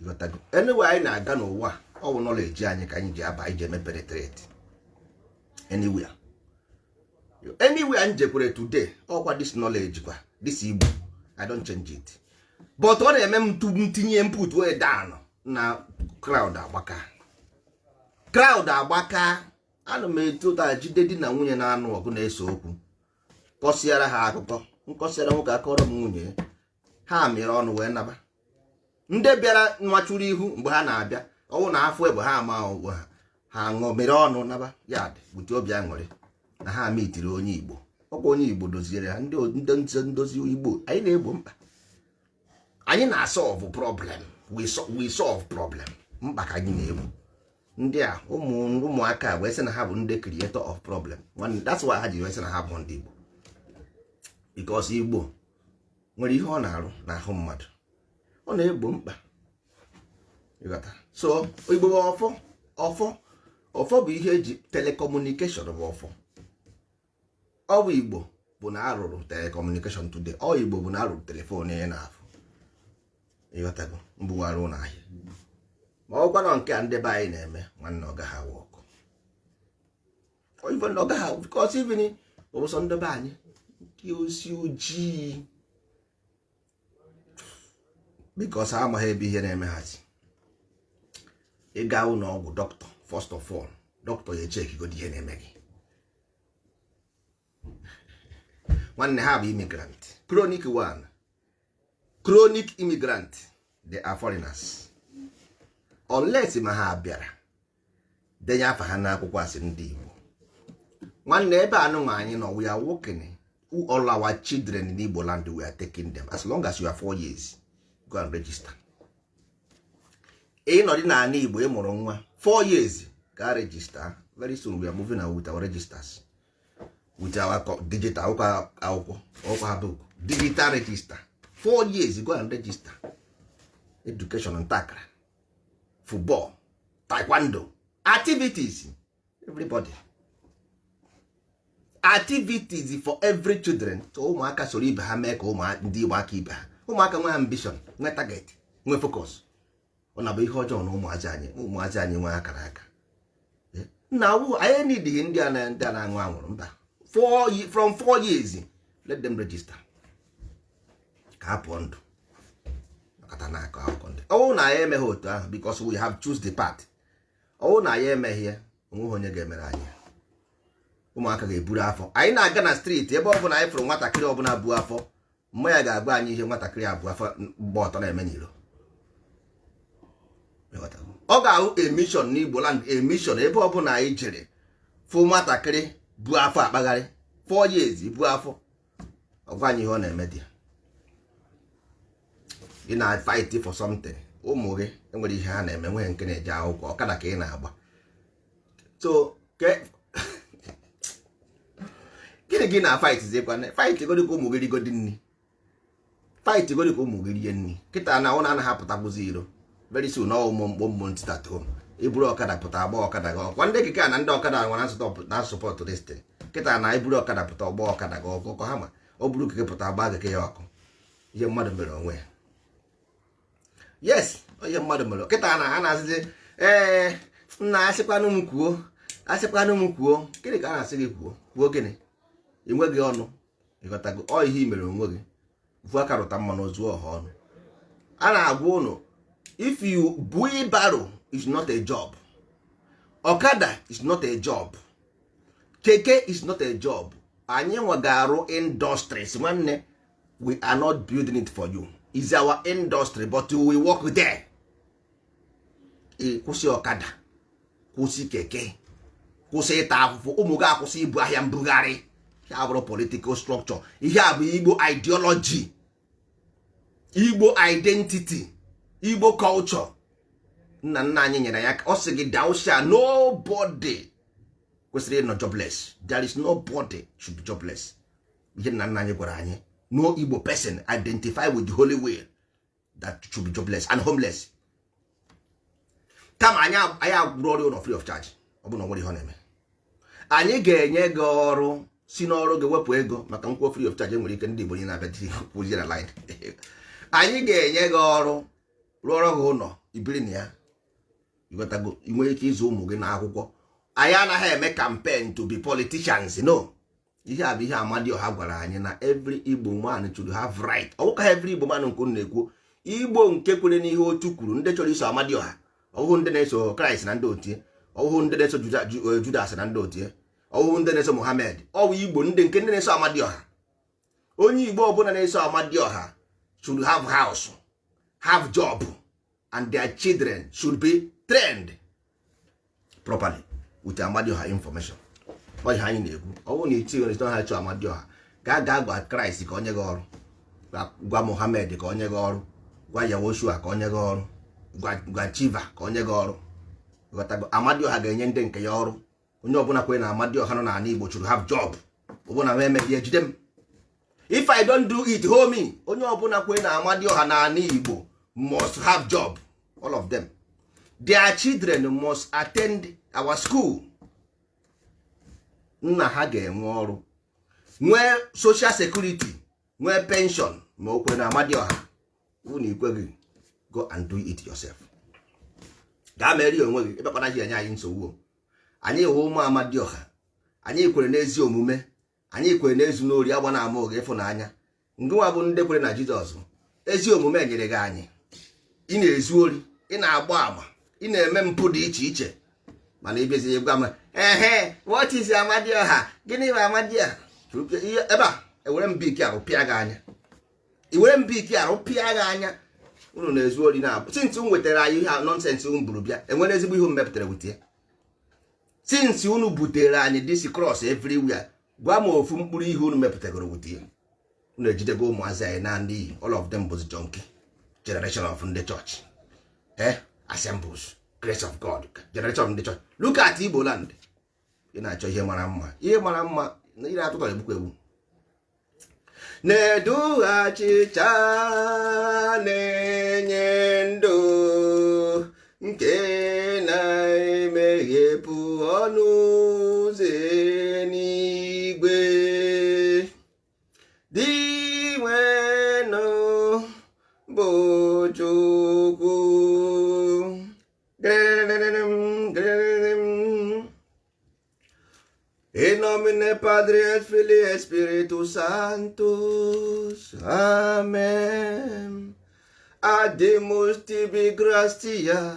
Ịghọtago? Anywhere anyị na-aga n'ụwa, ọ bụ knowledge anyị ka anyị ji aba, anyị ji eme penetrate anywhere. Anywhere anyị jekwere today, ọkwa this knowledge kwa this Igbo, I don't change it, but ọ na-eme m ntinye input wee down na crowd agbaka, crowd agbaka. Ana m etu ụta jide di na nwunye na-anụ ọgụ, na-ese okwu, kọsịara ha akụkọ, nkọsịara nwoke, akọrọ m nwunye ya. Ha mịrị ọnụ wee naba. Ndị bịara nwachuru ihu mgbe ha na-abịa, ọwụ na afọ egbe ha ama onwe ha, ha ṅụmịrị ọnụ naba ya dị bute obi aṅụrị na ha mitiri onye Igbo. Ọkwa onye Igbo doziere ha. Ndị ndozi Igbo, anyị na-egbo mkpa, anyị na-solve problem. We solve problem. Mkpa ka anyị na-egbo. Ndị a, ụmụ ụmụaka wee sị na ha bụ ndị creator of problem. That's why ha ji wee sị na ha bụ ndị Igbo, because Igbo nwere ihe ọ na-arụ n'ahụ mmadụ, ọ na-egbo mkpa. Ịghọta? So Igbo bụ ọfọ. Ọfọ, ọfọ bụ ihe eji telecommunication, bụ ọfọ. Ọ bụ Igbo bụ na arụrụ telecommunication today. Ọ Igbo bụ na arụrụ telephone ya na-afụ. Ịghọtago? Mbugharị ụlọ ahịa ma ọ gwanọ nke a ndị be anyị na-eme. Nwanne, ọ gaghị awụ ọkụ. Even ọ gaghị, because even ọ bụ sọ ndị be anyị ndị osi ojii, because amaghị ebe ihe na-emeghazi. Ịga ụlọ ọgwụ, dọkịta, first of all, dọkịta ya echekigodi ihe na-eme gị. Nwanne, ha bụ immigrant, chronic one, chronic immigrant. They are foreigners unless ma ha bịara denye afa ha n'akwụkwọ asị ndị Igbo. Nwanne, ebe anụnwa anyị nọ, we are working all our children in Igbo land. We are taking them. As long as you are 4 years, go and register. Ịnọdị n'ala Igbo, ị mụrụ nwa 4 years, ga register. Very soon we are moving out with our registers, with our digital akwụkwọ, akwụkwọ ọkwa ha book, digital register. 4 years, go and register. Education, ntakara, football, taekwondo, activities, everybody, activities for every children. So ụmụaka soro ibe ha mee ka ụmụ ndị Igbo aka ibe ha, ụmụaka nwee ambition, nwee target, nwee focus. Ọ na-abụ ihe ọjọọ na ụmụazị anyị nwee akara aka na awụ anyị nidịghị ndị a na ndị a na-aṅụ anwụrụ mba. From 4 years, let them register ka ha pụọ ndụ makata na-akọ akụkọ ndị ọwụ na anyị emeghị otu ahụ, because we have choose the path. Ọwụ na anyị emeghị ya, onweghị onye ga-emere anyị. Ụmụaka ga-eburu afọ. Anyị na-aga na street, ebe ọbụla anyị fụrụ nwatakịrị ọbụla bu afọ, mma ya ga-agwa anyị ihe nwatakịrị abụ afọ mgba ọtọ na-eme n'iro. Ọ ga-ahụ emission n'Igbo land, emission. Ebe ọbụla anyị jere fụ nwatakịrị bu afọ akpagharị, 4 years bu afọ, ọgwa anyị ihe ọ na-eme dị. Ị na-fight for something. Ụmụ gị enwere ihe ha na-eme, nweghị nke na-eje akwụkwọ, ọkada ka ị na-agba. So gịnị gị na fight zikwana? Fight godi ka ụmụ gị rigodi nri, fight godi ka ụmụ gị rie nri. Kịta na ọ na-anaghị apụtakwụzi iro. Very soon ọ ụmụ mkpọmkpọ ntị at home. Iburu ọkada pụta, agba ọkada gị ọkwa. Ndị keke na ndị ọkada nwere na support this thing. Kịta na iburu ọkada pụta, ọgba ọkada gị ọkụ. Ha ma ọ bụrụ keke pụta, agba keke ya ọkụ. Ihe mmadụ mere onwe ya, yes, ihe mmadụ mere. Kịta na ha na-asịzi, ee, nna, asịkwanụ m kwuo, asịkwanụ m kwuo. Gịnị ka a na-asị gị kwuo? Kwuo gịnị? Ị nweghị ọnụ. Ịghọtago? Ọ ihe i mere onwe gị. Vu aka rụta mmanụ ozuo ọha ọnụ. A na-agwa ụnụ, if you wheelbarrow is not a job, ọkada is not a job, keke is not a job. Anyị nwa ga-arụ industries. Nwanne, we are not building it for you, is our industry, but we work there. Ị kwụsị ọkada, kwụsị keke, kwụsị ịta afụfụ. Ụmụ gị akwụsị ibu ahịa mbugharị. Ihe abụrụ political structure, ihe a bụ Igbo ideology, Igbo identity, Igbo culture. Nna nna anyị nyere ya. Ọ sị gị, thou shall, nobody kwesịrị ịnọ jobless. There is nobody should be jobless. Ihe nna nna anyị gwara anyị, no Igbo person identify with the holy will that should be jobless and homeless. Kama anyị agwụrụ ọrụ ụlọ free of charge. Ọ bụ na ọ nwere ihe ọ na-eme, anyị ga-enye gị ọrụ, si n'ọrụ gị wepụ ego maka nkwuo free of charge. Nwere ike ndị Igbo niile na-abịa kwụzie na line. Anyị ga-enye gị ọrụ, rụọrọ gị ụlọ ibiri na ya. Ịghọtago? Ị nwere ike ịzụ ụmụ gị n'akwụkwọ. Anyị anaghị eme campaign to be politicians, no. Ihe a bụ ihe Amadioha gwara anyị, na every Igbo man should have right. Ọ bụka every Igbo man nke unu na-ekwu, Igbo nke kwere n'ihe otu kwuru, ndị chọrọ iso Amadioha, ọhụhụ ndị na-eso Kraịst na ndị otie, ọhụhụ ndị na-eso Judas na ndị otie, ọhụhụ ndị na-eso Mohammed, ọ bụ Igbo ndị nke ndị na-eso Amadioha. Onye Igbo ọbụla na-eso Amadioha should have house, have job, and their children should be trained properly with Amadioha information. Ọ ihe anyị na-ekwu, ọ bụrụ na itinye ha chọọ Amadioha, gaa gaa gwa Kraịst ka onye gị ọrụ, gwa Mohammed ka onye gị ọrụ, gwa Yahoshua ka onye gị ọrụ, gwa Chiva ka onye gị ọrụ. Ghọtago? Amadioha ga-enye ndị nke ya ọrụ. Onye ọbụla kwere na Amadioha nọ n'ala Igbo should have job. Ọbụna m emeghị, ejide m. If I don't do it, hold me. Onye ọbụla kwere na Amadioha n'ala Igbo must have job, all of them. Their children must attend our school. Nna ha ga-enwe ọrụ, nwee social security, nwee pension, ma o kwere na Amadioha. Unu ikwe gị, go and do it yourself. Gaa merie onwe gị. Ịbịakwana ji enye anyị nsogbu. Anyị hụ ụmụ Amadioha, anyị kwere n'ezi omume, anyị kwere n'ezu n'ori, agba na ama oge ịfụnanya. Ngịnwa bụ ndị kwere na Jizọs, ezi omume nyere gị anyị. Ị na-ezu ori, ị na-agba ama, ị na-eme mpụ dị iche iche, mana ịbịazi gwa m, ehe, what is Amadioha? Gịnị bụ Amadioha? Ebe a ewere m bik arụ pịa gị anya, iwere m bik arụ pịa gị anya. Unu na-ezu ori na since unu wetara anyị ihe nonsense unu buru bịa, enwere ezigbo ihe mepụtara wute ya. Since unu butere anyị this cross everywhere, gwa m ofu mkpụrụ ihe unu mepụtagoro wute ya. Unu ejidego ụmụazị anyị na ndị, all of them bụzi junkie generation of ndị chọọchị, eh, assemblies, grace of God, generation of ndị chọọchị. Look at Igbo land. Ị na-achọ ihe mara mma, ihe mara mma ị na-atụtọ egbukwa egbu na-edu achịcha na-enye ndụ nke na-emeghepụ ọnụ ụzọ n'igwe. Dị nwenụ bụ Chukwu. Gịrịrịrịrịm, gịrịrịrịm. In nomine Padre et Filii et Spiritus Sanctus. Amen. Agimus tibi gratia,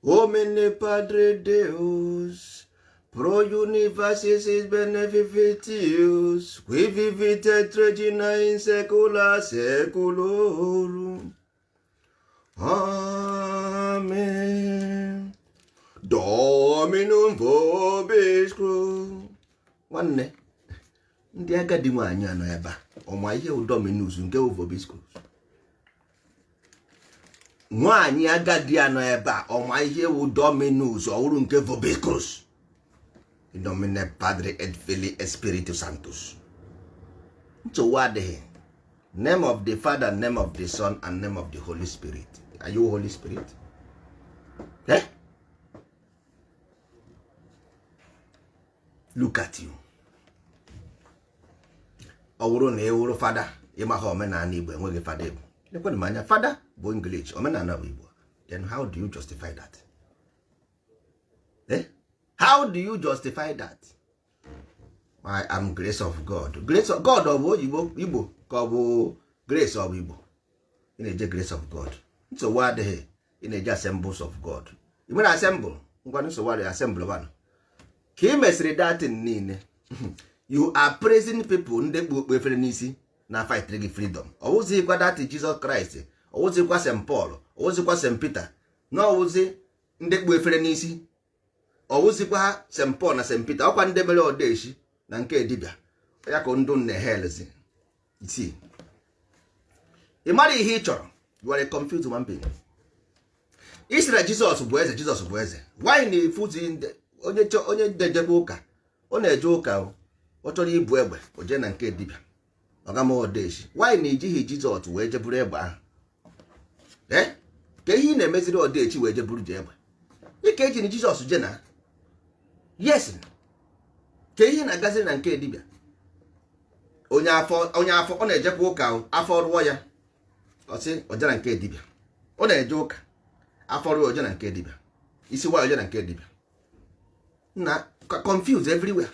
Omne Padre Deus, pro universis beneficiis, qui vivit et regna in saecula saeculorum. Amen. Dominum vobiscum. Nwanne, ndị agadi nwaanyị anọ ebe a, ọma ihe wụ Dominus nke wụ vobiscum. Nwaanyị agadi anọ ebe a, ọma ihe wụ Dominus ọwụrụ nke vobiscus. In nomine Padre et Filii et Spiritus Sanctus. Nsogbu adịghị. Name of the Father, name of the Son and name of the Holy Spirit. Are you Holy Spirit? Eh? Look at you. Ọ bụrụ na ị wụrụ fada, ịmaha omenala Igbo, enweghị fada Igbo. Lekwenụ m anya, fada bụ English, omenala bụ Igbo. Then how do you justify that? Eh? How do you justify that? I am grace of God. Grace of God ọ bụ oyibo Igbo ka ọ bụ grace ọ bụ Igbo? Ị na-eje grace of God. Nsogbu adịghị. Ị na-eje assemblies of God. Ị nwere assemble? Ngwa, nsogbu adịghị, assemble one. Ka ị mesịrị datin niile, you are praising people ndị kpu okpu efere n'isi na fight gị freedom. Ọwụzikwa that Jesus Christ, ọwụzikwa St Paul, ọwụzikwa St Peter, na ọwụzi ndị kpu efere n'isi, ọwụzikwa ha St Paul na St Peter, ọkwa ndị mere odeshi na nke dibịa ya ka ndụ na helzi isi. Ị mara ihe ị chọrọ. You are a confused human being. Ị sị na Jizọs bụ eze, Jizọs bụ eze. Why na-efuzi onye onye na-ejekwa ụka? Ọ na-eje ụka o, ọ chọrọ ibu egbe, o jee na nke dibịa ọgama odeshi. Why na ijighị Jizọs wee jeburu egbe ahụ? Ee, ka ihe ị na-emeziri odechi wee jeburu ji egbe ike eji na Jizọs je na yes, ka ihe na-agaziri na nke dibịa. Onye afọ, onye afọ, ọ na-ejekwa ụka o, afọ rụọ ya, ọ sị oje na nke dibịa. Ọ na-eje ụka, afọ rụọ, oje na nke dibịa. Isi nwaanyị, oje na nke dibịa. Na confused everywhere.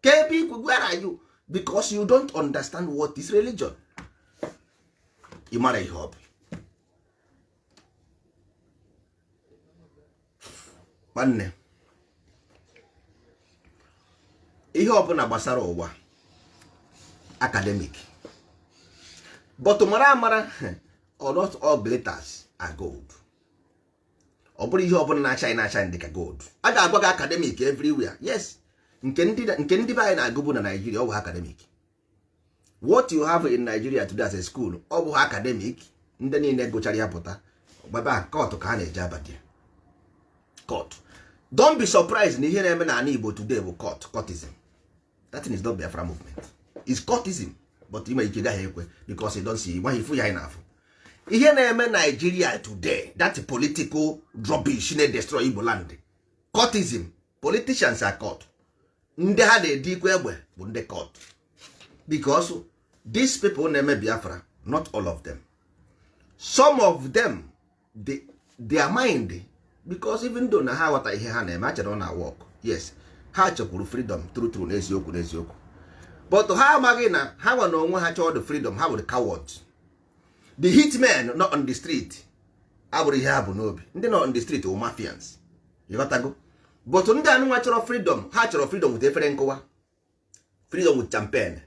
Ka ebe ikwu, where are you? Because you don't understand what is religion. Ị mara ihe ọ bụ. Nwanne, ihe ọbụla gbasara ụwa academic, But mara amara or not, all glitters are gold. Ọ bụrụ ihe ọbụla na-acha na-acha dị ka gold, a ga-agwa gị academic everywhere. Yes, nke ndị be anyị na-agụbụ na Nigeria, ọ bụ academic. What you have in Nigeria today as a school, ọ bụ academic. Ndị niile gụchara ya pụta gbaba cult ka ha na-eje abadị cult. Don't be surprised na ihe na-eme n'ala Igbo today bụ cult, cultism. That thing is not Biafra movement, is cultism. But ị nwere ike gaghị ekwe because you don't see, nwaghị ifu ya anyị na-afụ ihe na-eme Nigeria today. That political rubbish na-destroy Igbo land, cultism. Politicians are cult. Ndị ha na-edi ikwe egbe bụ ndị cult, because these people na-eme Biafra, not all of them, some of them, their mind, because even though na ha aghọta ihe ha na-eme, ha chere ọ na work. Yes, ha chekwuru freedom true true, n'eziokwu n'eziokwu, but ha amaghị na ha nwe na onwe ha chọọ the freedom. Ha bụ the cowards, the hitmen not on the street. Abụrụ ihe ha bụ n'obi. Ndị nọ on the street wụ mafians, ịghọtago? But ndị anụnwa chọrọ freedom, ha chọrọ freedom with efere nkụwa, freedom with champagne.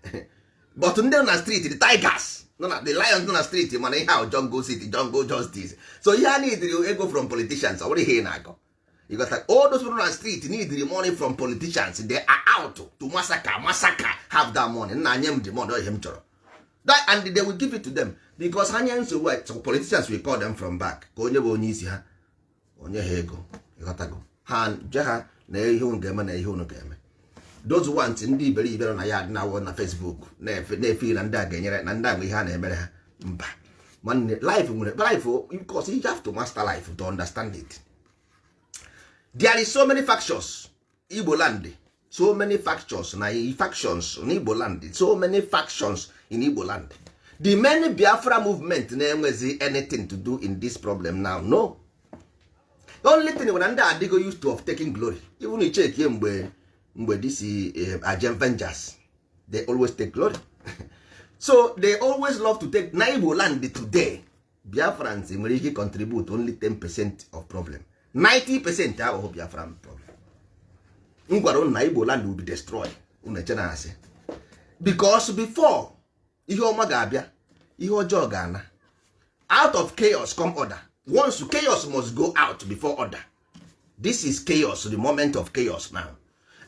But ndị nọ na street, the tigers nọ na, the lions nọ na street, mana ihe ahụ jungle city, jungle justice. So ihe a need ego from politicians. Ọ bụrụ ihe ị na-akọ, you got like, all those people na street need the money from politicians. They are out to massacre, massacre, have that money. Nna, nye m the money, ọ ihe m chọrọ. That, and they will give it to them because ha nye nsogbu a, so politicians will call them from back ka onye bụ onye isi ha onye ha ego, ịghọtago? Ha je ha na ihe unu ga-eme na ihe unu ga-eme. Those ones ndị iberibe nọ na ya na na Facebook na-efe na-efe na ndị a ga-enyere na ndị a nwe ihe a na-emere ha. Mba nwanne, life nwere life because you have to master life to understand it. There is so many factions Igbo land, so many factions na factions in Igbo land, so many factions in Igbo land. The main Biafra movement na-enwezi anything to do in this problem now? No. The only thing bụ na ndị adịgo used to of taking glory. Even you check mgbe this Avengers, they always take glory. So they always love to take. Na Igbo land today, Biafrans nwere ike contribute only 10% of problem. 90% ahụhụ Biafran problem. M gwara unu na Igbo land will be destroyed. Unu eche na asị, because before ihe ọma ga-abịa, ihe ọjọọ ga-ana. Out of chaos come order. Once chaos must go out before order. This is chaos, the moment of chaos now,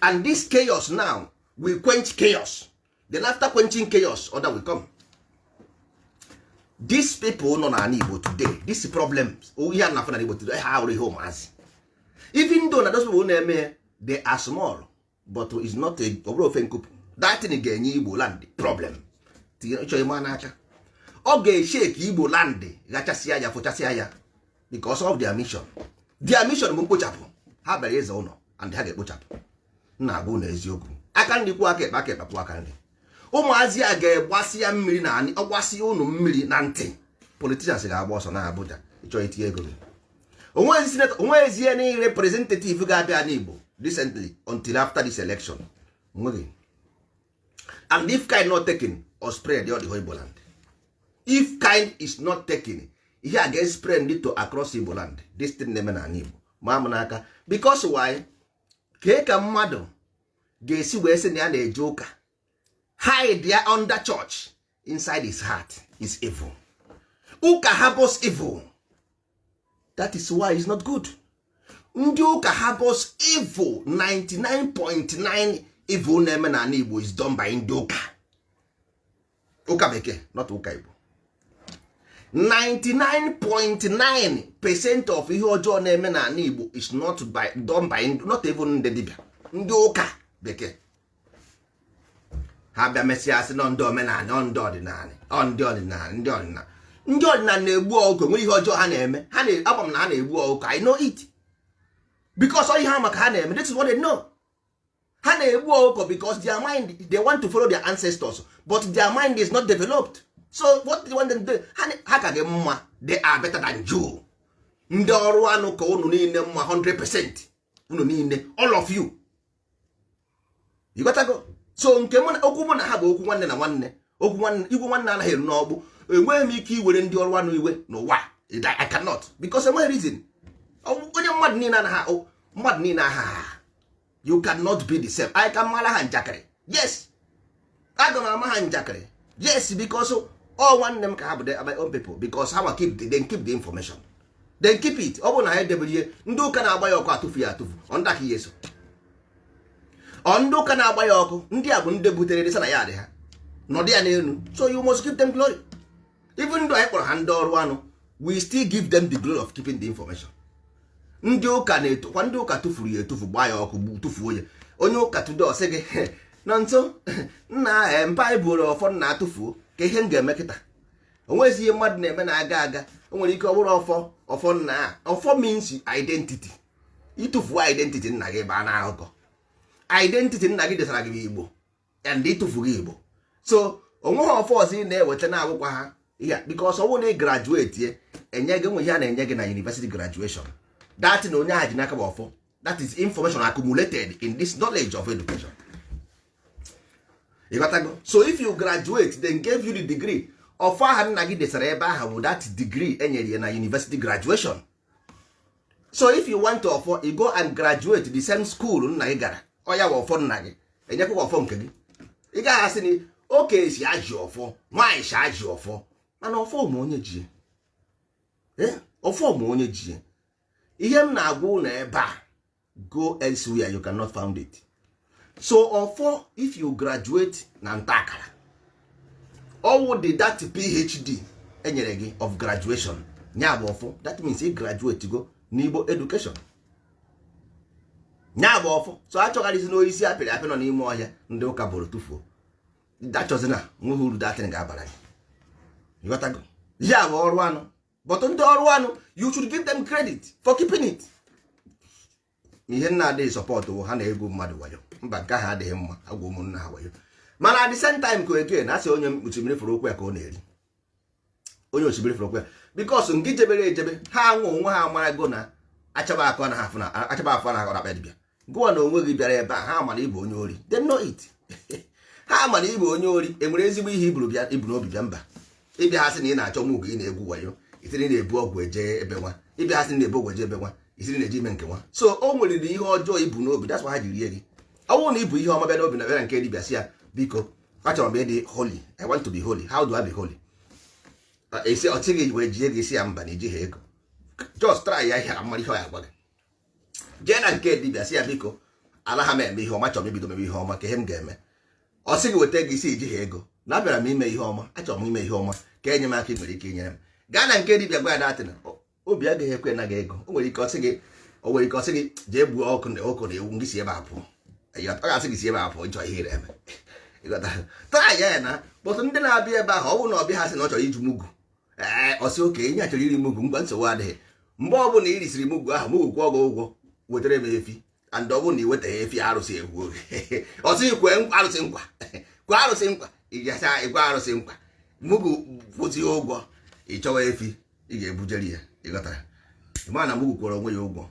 and this chaos now will quench chaos. Then after quenching chaos, order will come. These people nọ n'ala Igbo today, this problem, ihe a na-afụ n'ala Igbo today, ha hụrụ ihe ụmụazị. Even though na those people na-eme, they are small, but is not a ọ bụrụ ofe nkupụ. That thing ga-enye Igbo land problem. Chọọ ịma n'aka, ọ ga-eshake Igbo land, ghachasịa ya, fụchasịa ya, because of their mission. Their mission bụ mkpochapụ. Ha bịara ịza ụlọ and ha ga-ekpochapụ. Nna, agwa ụlọ eziokwu. Aka nri kwuo aka ekpe, aka ekpe kwuo aka nri. Ụmụazị a ga-egbasị ya mmiri na ọgbasị ụnụ mmiri na ntị. Politicians ga-agba ọsọ na Abuja ịchọ itinye ego gị. Onwezie na representative ga-abịa n'Igbo recently until after this election. Onweghị. And if kind not taken or spread all the whole Igbo land, if kind is not taken, ihe a ga-spread to across Igbo land. This thing na-eme n'ala Igbo ma m n'aka, because why? Kee ka mmadụ ga-esi wee sị na ya na-eje ụka, hide ya under church, inside his heart is evil? Ụka harbors evil. That is why it's not good. Ndị ụka harbors evil. 99.9 evil na-eme n'ala Igbo is done by ndị ụka, ụka bekee, not ụka Igbo. 99.9% of ihe ọjọọ na-eme n'ala Igbo is not by, done by, not even ndị dibịa, ndị ụka bekee. Ha bịa mesịa sị nọ ndị omenala, ọ ndị ọdịnala, ọ ndị ọdịnala, ndị ọdịnala, ndị ọdịnala na-egbu ọkụkọ. Nwere ihe ọjọọ ha na-eme? Ha na-agba m na ha na-egbu ọkụkọ. I know it because ọ ihe ha maka ha na-eme. This is what they know. Ha na-egbu ọkụkọ because their mind, they want to follow their ancestors, but their mind is not developed. So what they want them to do, ha ka gị mma. They are better than you. Ndị ọrụ anụ ka unu niile mma 100%, unu niile, all of you. You got to go. So nke mụ na okwu mụ na ha bụ okwu nwanne na nwanne, okwu nwanne, igwe nwanne anaghị eru n'ọgbụ. Enweghị m ike iwere ndị ọrụ anụ iwe n'ụwa. I cannot, because enweghị reason. Onye mmadụ niile anaghị, mmadụ niile agha, you cannot be the same. I can mara ha njakịrị. Yes, aga m ama ha njakịrị. Yes, because Ọ nwanne m ka ha bụ, they are my own people, because ha ma keep the, then keep the information, then keep it. Ọ bụrụ na ha edebere ihe, ndị ụka na-agba ya ọkụ atụfu ya atụfu. Ọ ndị aka ihe eso, ọ ndị ụka na-agba ya ọkụ. Ndị a bụ ndị butere dịsa na ya dị ha nọdụ ya n'elu. So you must give them glory. Even though anyị kpọrọ ha ndị ọrụ anụ, we still give them the glory of keeping the information. Ndị ụka na-etokwa, ndị ụka tụfuru ya etufu, gbaa ya ọkụ, tụfuo ya. Onye ụka today ọsị gị nọ nso, nna mpa, anyị buoro ọfọ nna atụfuo ka ihe m ga-eme kịta. O nwezi ihe mmadụ na-eme na-aga aga. O nwere ike ọ bụrụ ọfọ, ọfọ nna a. Ọfọ means identity. Ịtụfuo identity nna gị, baa na akụkọ. Identity nna gị desara gị bụ Igbo, and ịtụfu gị Igbo. So onweghị ọfọ ọzọ ị na-eweta na-agwụkwa ha ihe, because ọ bụrụ na ị graduate ye, enye gị nwe ihe a na-enye gị na university graduation, that na onye ahụ ji n'aka bụ ọfọ. That is information accumulated in this knowledge of education. Ịghọtago? So if you graduate, then gave you the degree, ọfọ aha nna gị desara ebe ahụ bụ that degree enyere ya na university graduation. So if you want to ọfọ, you go and graduate the same school nna gị gara. Ọ ya bụ ọfọ nna gị, enyekwa ọfọ nke gị. Ị gaghị asị na oke si ajị ọfọ, nwaanyị si ajị ọfọ, mana ọfọ ma onye ji, ọfọ ma onye ji. Ihe m na-agwa ụlọ ebe a, go elsewhere, you cannot found it. So ọfọ, if you graduate na nta akara, ọwụ the that PhD enyere gị of graduation, nya bụ ọfọ. That means ị graduate go n'Igbo education, nya bụ ọfọ. So achọgharịzi n'oisi apịrị apị nọ n'ime ọhịa ndị ụka bụrụ tụfuo, achọzina nweghị uru datin ga-abara gị. Ịghọtago? Ya bụ ọrụ anụ. But ndị ọrụ anụ, you should give them credit for keeping it. Ihe nna adịghị support bụ ha na-egwu mmadụ wayo. Mba, nke ahụ adịghị mma, agwa ụmụnna ha wayo. Mana at the same time, ka again asị onye osimiri fụrụ okwu ya ka ọ na-eri. Onye osimiri fụrụ okwu ya, because nke jebere ejebe ha anwụ onwe ha amarago na achaba akọ na ha afụ na achaba afọ na akpa dibịa. Gụwa na onwe gị bịara ebe a, ha mara ịbụ onye ori. They know it. Ha mara ịbụ onye ori. Enwere ezigbo ihe iburu bịa, ibu n'obi bịa? Mba. Ịbịa ha sị na ị na-achọ mugụ, ị na-egwu wayo, isiri na-ebu ọgwụ eje ebe nwa. Ịbịa ha sị na na-ebu ọgwụ eje ebe nwa, isiri na-eje ime nke nwa. So o nwere ihe ọjọọ ibu n'obi. That's why ha ji rie gị. Ọ bụrụ na ibu ihe ọma bịa n'obi na bịa na nke dibịa, sị ya, "Biko, achọrọ m ịdị holy. I want to be holy. How do I be holy?" Esi ọchị gị wee jie gị, si ya mba, na ijighị ego. Just try ya ihe mara ihe ọ ya agwa gị. Jee na nke dibịa, sị ya, "Biko, anaghị m eme ihe ọma, chọrọ m ibido mebe ihe ọma, ka ihe m ga-eme?" Ọ sị gị weta ego isi. Ijighị ego na abịara m ime ihe ọma, achọrọ m ime ihe ọma, ka enye m aka. Ị nwere ike inyere m? Gaa na nke dibịa gwa ya datin, obi agaghị ekwe na gị ego. O nwere ike ọ sị gị, o nwere ike ọ sị gị jee gbuo ọkụ na ọkụ na ewu ngị si ebe a pụọ. Ọ ga-asị gị si ebe a pụọ, ịchọ ihe eme. Taa ya na but ndị na-abịa ebe ahụ, ọ bụrụ na ọbịa ha sị na ọ chọrọ iju mugu, ee, ọ sị oke enyi a chọrọ iri mugu, ngwa, nsogbu adịghị. Mgbe ọ bụla i risiri mugu ahụ, mugu kwụọ gị ụgwọ, wetara m efi. And ọ bụrụ na ị wetaghị efi, arụsị egwu ọ sị kwee arụsị nkwa, kwee arụsị nkwa. Ijesa ịgwa arụsị nkwa, mugu kwụzi ụgwọ, ị chọwa efi ị ga-ebujere ya. Ịghọtara? Ịma na mugu kwụrụ onwe ya ụgwọ,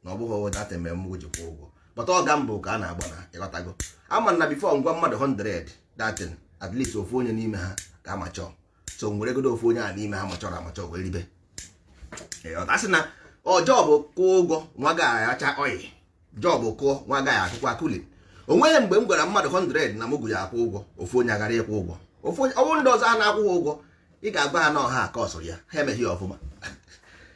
na ọ bụghị data mere mugu ji kwụọ ụgwọ. But ọ ga mbụ ka a na-agba na ịghọtago. Ama na before ngwa mmadụ 100 datin, at least ofu onye n'ime ha ka amachọ. So nwere godo ofu onye a n'ime ha machọrọ amachọ wee ribe. A sị na ọ job kwụọ ụgwọ, nwa gaghị acha oyi. Job kụọ, nwa gaghị akụkwa akụli. O nweghị mgbe m gwara mmadụ 100 na mugu ya akwụ ụgwọ, ofu onye agara ịkwụ ụgwọ. Ofu onye, ọnwụ ndị ọzọ ha na-akwụ ụgwọ, ị ga-agwa ha na ọha aka ọsụrụ ya, ha emeghị ya ọfụma.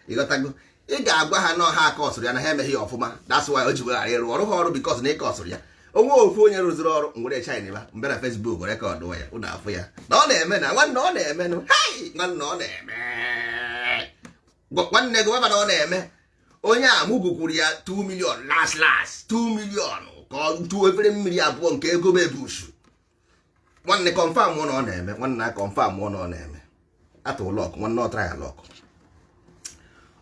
Ịghọtago? Ị ga-agwa ha na ọha aka ọsụrụ ya, na ha emeghị ya ọfụma. That's why o ji weghara ịrụ ọrụ ha ọrụ, because na ịka ọsụrụ ya. Onwe ofu onye rụziri ọrụ nwere china ba mbe na Facebook record ya, ụnụ afụ ya na ọ na-eme na nwanne ọ na-eme nụ. Hei, nwanne, ọ na-eme. Nwanne gị gwaba na ọ na-eme. Onye a mugu kwuru ya 2 million, last last 2 million, ka ọ tụọ efere mmiri abụọ nke ego bebushu. Nwanne, confirm na ọ na-eme. Nwanne, confirm na ọ na-eme. Atụ luck, nwanne, ọ try luck,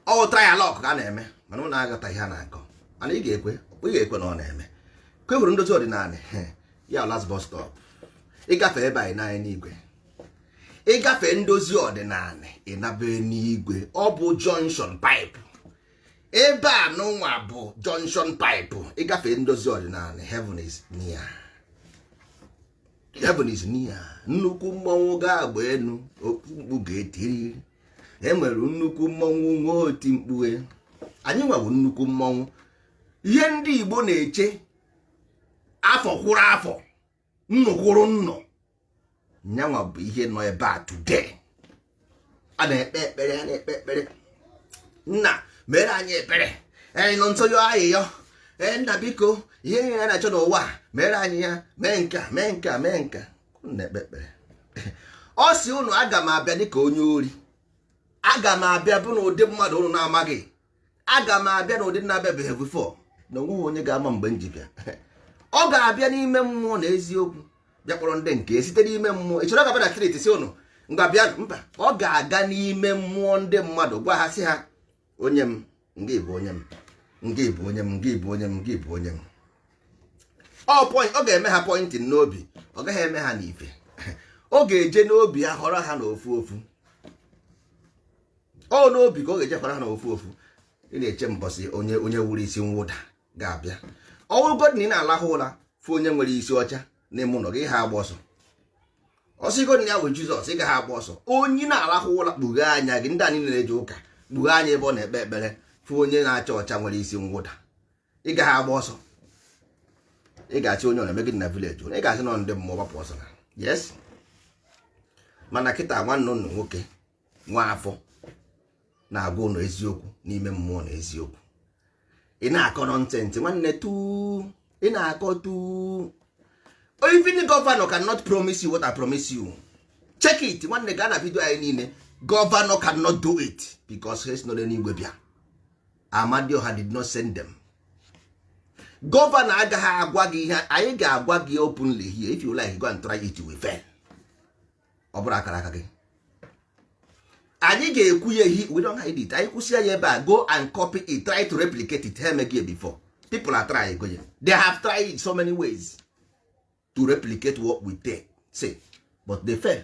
ọ try luck ka a na-eme. Mana ụnụ aghọta ihe a na-akọ. Mana ị ga-ekwe, ị ga-ekwe na ọ na-eme. Ka e hụrụ ndozi ọdịnala ya, last bus stop, ịgafe ebe anyị n'anya n'igwe, ịgafe ndozi ọdịnala, ịnabe n'igwe. Ọ bụ junction pipe ebe a n'ụwa bụ junction pipe. Ịgafe ndozi ọdịnala, heaven is near, heaven is near. Nnukwu mmọnwụ ga-agba enu, mkpu ga-etiri. Enwere nnukwu mmọnwụ nwe oti mkpughe. Anyị nwewu nnukwu mmọnwụ. Ihe ndị Igbo na-eche afọ kwụrụ afọ, nnụ kwụrụ nnụ. Nyanwa bụ ihe nọ ebe a today. A na-ekpe ekpere, a na-ekpe ekpere, nna mere anyị ekpere. Ee, nọ nso yọọ ayịyọ. Ee, nna, biko, ihe niile a na-achọ n'ụwa, mere anyị ya, mee nka, mee nka, mee nka. Unu na-ekpe ekpere. Ọ sị unu, aga m abịa dịka onye ori. Aga m abịa bụ n'ụdị mmadụ unu na-amaghị. Aga m abịa n'ụdị na-abịabeghị before, na onweghị onye ga-ama mgbe m ji bịa. Ọ ga-abịa n'ime mmụọ na eziokwu, bịa kpọrọ ndị nke site n'ime mmụọ. Ị chọrọ ga-abịa na street si ụnụ, ngwa bịa? Mba, ọ ga-aga n'ime mmụọ ndị mmadụ, gwa ha, sị ha, onye m, ngị bụ onye m, ngị bụ onye m, ngị bụ onye m, ngị bụ onye m. Ọ point ọ ga-eme ha pointing n'obi, ọ gaghị eme ha n'ife. Ọ ga-eje n'obi ha họrọ ha n'ofu ofu. Ọ n'obi ka ọ ga-eje họrọ ha n'ofu ofu. Ị na-eche mbọsị onye wuru isi mwụda ga-abịa. Ọwụrụgodị na ị na-alahụ ụra, fụ onye nwere isi ọcha n'ime ụlọ gị, ha agba ọsọ. Ọsịgodị na ya bụ Jizọs, ị gaghị agba ọsọ. Onye na-alahụ ụra, kpughee anya gị. Ndị a niile na-eje ụka, kpughee anya ebe ọ na-ekpe ekpere, fụ onye na-acha ọcha nwere isi mwụda, ị gaghị agba ọsọ. Ị ga-achị onye ọ na-eme gị na village, ị ga-asị nọ ndị mmụọ, gbapụ ọsọ na yes. Mana kịta, nwanne ụnụ nwoke nwa afọ na-agwa ụnụ eziokwu n'ime mmụọ na eziokwu. Ị na-akọ nonsense, nwanne, tu ị na-akọ tu. Even the governor cannot promise you what I promise you. Check it, nwanne. Gaa na video anyị niile. Governor cannot do it because ha si n'eluigwe bịa. Amadioha did not send them. Governor agaghị agwa gị ihe anyị ga-agwa gị openly here. If you like, go and try it. You will fail. Ọ bụrụ akara aka gị, anyị ga-ekwu ya ehi. We don't hide it. Anyị kwụsịa ya ebe a. Go and copy it, try to replicate it. Ha emeghị ya before. People are trying go ya. They have tried it so many ways to replicate what we take say, but they fail,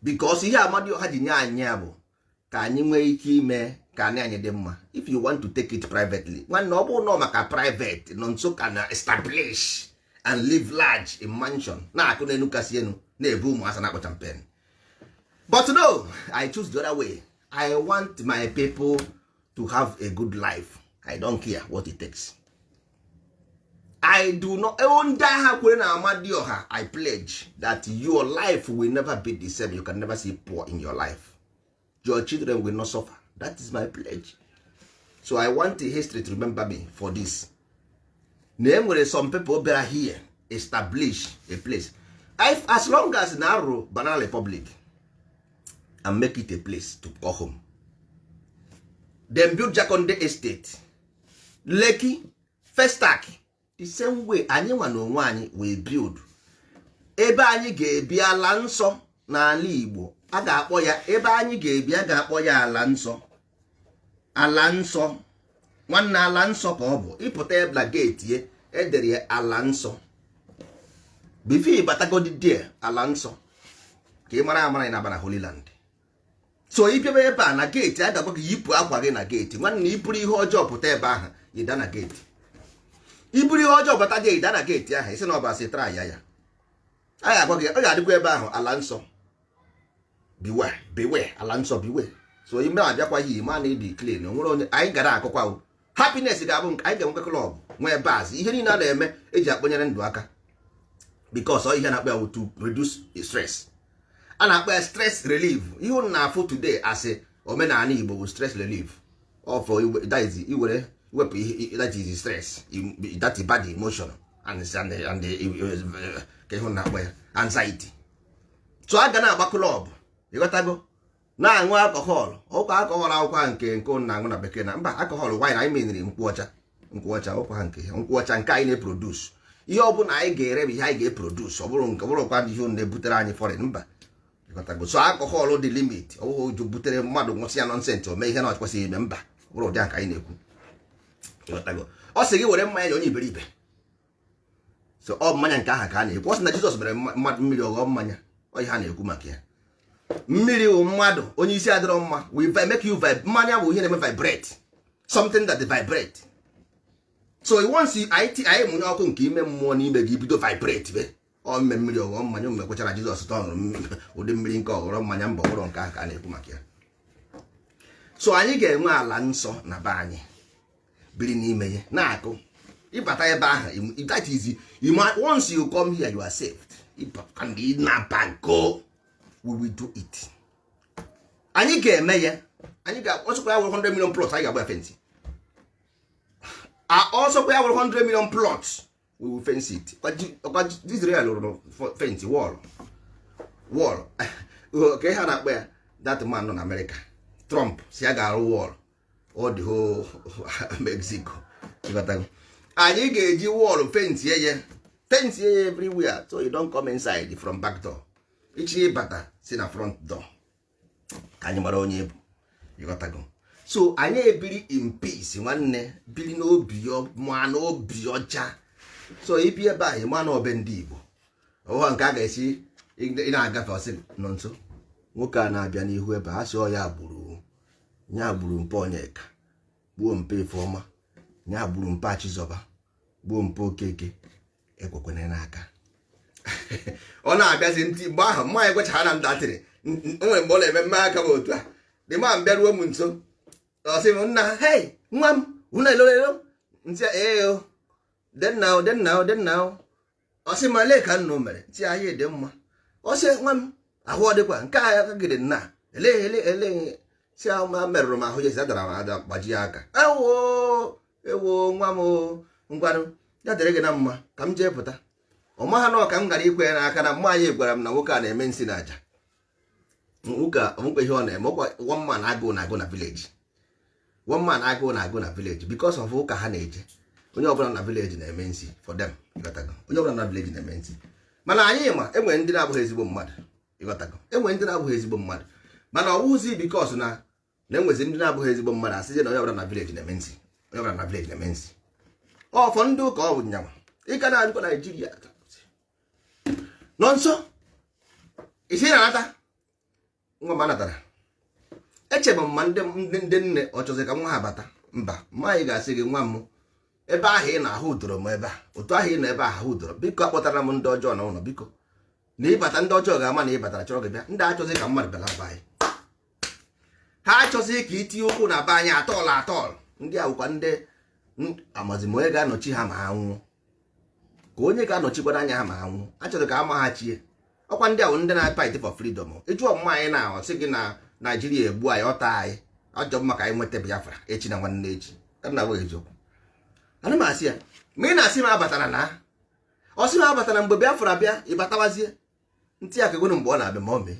because ihe Amadioha ji nye anyị ya bụ ka anyị nwee ike ime ka anyị dị mma. If you want to take it privately, nwanne, ọ bụrụ nọ maka private nọ nso ka na establish and live large in mansion, na-akụ n'elu kasị elu, na-ebu ụmụasa, na-akpọ champagne. But no, I choose the other way. I want my people to have a good life. I don't care what it takes. I do not. Ndị agha kwere na Amadioha, I pledge that your life will never be the same. You can never see poor in your life. Your children will not suffer. That is my pledge. So I want the history to remember me for this, na e nwere some people bịara here, establish a place. If, as long as na arụ Banana Republic and make it a place to call home, then build Jakande Estate, Lekki, Festac, the same way anyị nwa na onwe anyị we build ebe anyị ga-ebi, ala nsọ n'ala Igbo a ga-akpọ ya. Ebe anyị ga-ebi, a ga-akpọ ya ala nsọ. Ala nsọ, nwanne, ala nsọ ka ọ bụ. Ịpụta ebe na gate ye, edere ya ala nsọ. Before ịbatagodi there, ala nsọ, ka ị mara amara ị na-aba na Holy Land. So ịbịaba ebe a na gate, a ga-agwa gị yipụ akwa gị na gate. Nwanne, iburu ihe ọjọọ pụta ebe ahụ, ịda na gate. Iburu ihe ọjọọ bata gị, ịda na gate ahụ. Isi na ọba sị try ya, ya a ga-agwa gị, ọ ga-adịkwa ebe ahụ, ala nsọ, beware, beware, ala nsọ, beware. So ime abịakwa ihe ma na ịdị clean. Onwere onye anyị gara akụkwa o happiness ga-abụ nke anyị ga-enwekwa club, nwee bars, ihe niile a na-eme eji akpọnyere ndụ aka, because ọ ihe na-akpọ ya to reduce stress. A na-akpọ ya stress relief. Ihe unu na-afụ today asị omenala Igbo bụ stress relief of that is iwere wepụ ihe that is stress, that is bad emotion and ka ihe unu na-akpọ ya anxiety. So a ga na-agba club, ịghọtago, na-aṅụ alcohol. Ụkwa alcohol, akwụkwọ nke unu na-aṅụ na bekee na mba, alcohol wine anyị meniri, nkwụ ọcha, nkwụ ọcha, ụkwa ha nke nkwụ ọcha nke anyị na-eproduce. Ihe ọ bụla anyị ga-ere bụ ihe anyị ga-eproduce. Ọ bụrụ nke bụrụkwa ihe unu na-ebutere anyị foreign, mba, ịghọtago. So alcohol dị limit. Ọ bụghị ụjụ butere mmadụ nwụsị ya nonsense, o mee ihe na ọ kwesịghị ime. Mba, ọ bụrụ ụdị a ka anyị na-ekwu, ịghọtago. Ọ sị gị were mmanya nye onye iberibe. So ọ mmanya nke ahụ ka a na-ekwu. Ọ sị na Jizọs mere mmadụ mmiri ọghọ mmanya. Ọ ihe a na-ekwu maka ya, mmiri wụ mmadụ onye isi adịrọ mma. We make you vibe. Mmanya bụ ihe na-eme vibrate, something that vibrate. So once anyị mụnye ọkụ nke ime mmụọ n'ime gị, bido vibrate be. Ọ mme mmiri ọghọ mmanya. Mgbe kwechara Jizọs tọnụrụ ụdị mmiri nke ọghọrọ mmanya, mba, ọhụrụ nke ahụ ka a na-ekwu maka ya. So anyị ga-enwe ala nsọ na be anyị, biri n'ime ya, na-akụ. Ịbata ebe ahụ, that is, once you come here, you are saved. Ịnabago, we will do it. Anyị ga-eme ya. Anyị ga ọsọkwa ya were 100 million plots, anyị ga-agba ya fence. Ọsọkwa ya were 100 million plots, we will fence it. Ọkwa Israel rụrụ fence, wall ka ihe a na-akpọ ya. That man nọ na America, Trump, si ya ga-arụ wall all the whole Mexico. Ịghọtago? Anyị ga-eji wall fence ya, fence ya everywhere, so you don't come inside from back door. Ichi ịbata si na front door ka anyị mara onye bụ. Ịghọtago? So anyị ebiri in peace, nwanne, biri n'obi ma n'obi ọcha. So ibi ebe ahụ, ịma na obe ndị Igbo ọhụụ nke a ga-esi ị na-agafe, ọsị nọ nso nwoke a na-abịa n'ihu ebe a, sị ọ ya gburu, ya gburu mpe Onyeka, gbuo mpe Ifeọma, ya gburu mpe Achịzọba, gbuo mpe Okeke. Ekwekwana n'aka ọ na-abịazi ntị mgbe ahụ mma anyị gwechara na ndatịrị. O nwere mgbe ọ na-eme mme aka m otu a dị ma m bịaruo m nso, ọ sị m, "Nna, hei, nwa m, unu elolelo ntị ee o denna o, denna o, denna o." Ọ sị m, "Ele ka nnụ mere?" Ntị, "Ahịa dị mma." Ọ sị, "Nwa m, ahụ ọ dịkwa nke a kagide nna ele ele ele?" Si ma merụrụ m ahụ ya, adara m ada, gbajie aka. "Ewo, ewo, nwa m o, ngwanụ, ya dịrị gị na mma, ka m jee pụta." Ọ maha na ọ ka m gara ikwe ya n'aka na mma anyị gwara m na nwoke a na-eme nsị na aja. Nwoke a onwekwa ihe ọ na-eme. Ọkwa one man agụụ na-agụ na village, one man agụụ na-agụ na village because of ụka ha na-eje. Onye ọbụla na village na-eme nsị for them. Ịghọtago? Onye ọbụla na village na-eme nsị. Mana anyị ma enwere ndị na-abụghị ezigbo mmadụ. Ịghọtago? Enwere ndị na-abụghị ezigbo mmadụ, mana ọ bụghịzi because na enwezi ndị na-abụghị ezigbo mmadụ asịzie na onye ọbụla na village na-eme nsị, onye ọbụla na village na-eme nsị. Ọfọ ndị ụka ọ bụ nyanwa ịka na-adịkwa Naijiria nọ nso isi na-anata nwa m anatara. Echebe m ma ndị nne ọ chọzi ka nwa ha bata mba. Mma anyị ga-asị gị, "Nwa m, ebe ahụ ị na-ahụ udoro m, ebe a otu ahụ ị nọ ebe ahụ ahụ udoro, biko akpọtara m ndị ọjọọ na ụlọ. Biko, na ịbata, ndị ọjọọ ga-ama na ịbatara chọrọ gị bịa." Ndị achọzi ka mmadụ bịara be anyị, ha achọzi ka itinye ụkwụ na be anyị atọl atọl. Ndị a bụkwa ndị amazi m onye ga-anọchi ha ma ha nwụọ, ka onye ga-anọchikwara anya ha ma ha nwụọ. Achọrọ ka ama ha chie. Ọkwa ndị ahụ ndị na-fight for freedom. Ịjụọ mma anyị na ọsị gị na Naijiria egbu anyị, ọta anyị ajọ mma, ka anyị nweta Biafra echi na nwanne echi. Ka nna bụ eziokwu, ana m asị ya ma ị na-asị m abatara na ọ sị m abatara mgbe Biafra bịa, ịbatawazie ntị ya kegonu mgbe ọ na-abịa. Ma ọ mee,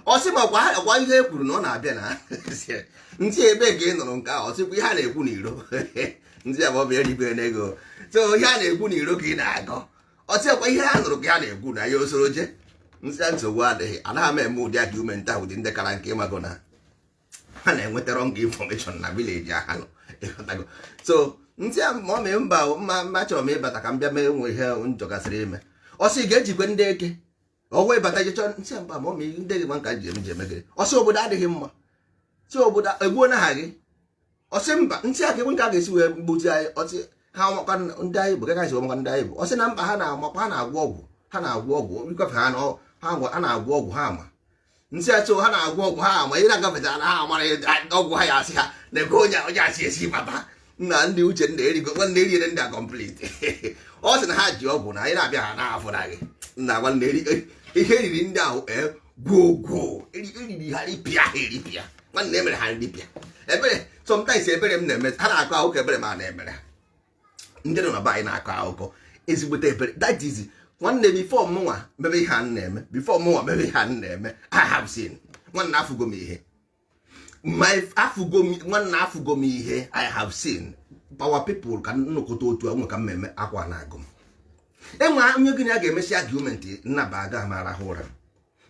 ọ sị ma ọkwa ihe e kwuru na ọ na-abịa na ntị ebe ka ị nụrụ nke ahụ. Ọ sịkwa ihe a na-ekwu n'iro ntị ya ma ọ bụ erigwe n'ego. So ihe a na-ekwu n'iro ka ị na-akọ. Ọ sị ọkwa ihe a nụrụ ka a na-ekwu na ya osoro je nsị ya. Nsogbu adịghị, anaghị m eme ụdị argument ahụ dị ndị kara nke ịmago na ha na-enweta wrong information na village ahụ nọ. Ịghọtago? So ntị ya ma ọ mee mba mma mma, achọrọ m ịbata ka m bịa mee nwe ihe m chọgasịrị ime. Ọ sị ga-ejikwe ndị eke ọgwụ ịbata je chọọ ntị ya mba ma ọ mee ndị gị nka ji eme ji emegịrị. Ọ sị obodo adịghị mma, si obodo egbuo na ha gị. Ọ sị mba, ntị ya ka ekwe nke a ga-esi wee gbuzi anyị. Ọ sị ha amakwa ndị anyị bụ ka esi amakwa ndị anyị bụ. Ọ sị na mba ha na-amakwa, ha na-agwọ ọgwụ, ha na-agwọ ọgwụ ikwefe ha na ha na-agwọ ọgwụ ha ama nsị achọ ha na-agwọ ọgwụ ha ama. Ị na-agafechara ha amara ọgwụ ha ya asị ha na ego onye onye asị esi bata nna ndị uche ndị erigo nwanne eriere ndị a complete. Ọ sị na ha ji ọgwụ na anyị na-abịa ha na-afụ na gị nna nwanne ihe eriri ndị ahụ gwogwo eriri ha ripịa ha eripịa nwanne emere ha nripịa ebere. Sometimes ebere m na-eme ha na-akọ akụkọ ebere m a na-emere ha ndị nọ na be anyị na-akọ akụkọ ezigbote ebere. That is, nwanne, before mụnwa mebe ihe a m na-eme, before mụnwa mebe ihe a m na-eme, I have seen, nwanne, afụgo m ihe my afụgo m, nwanne, afụgo m ihe. I have seen power people ka nnọkọta otu a nwe ka mmemme akwa na-agụ m enwe onye gị na ya ga-emesi argument nnaba aga m arahụ ụra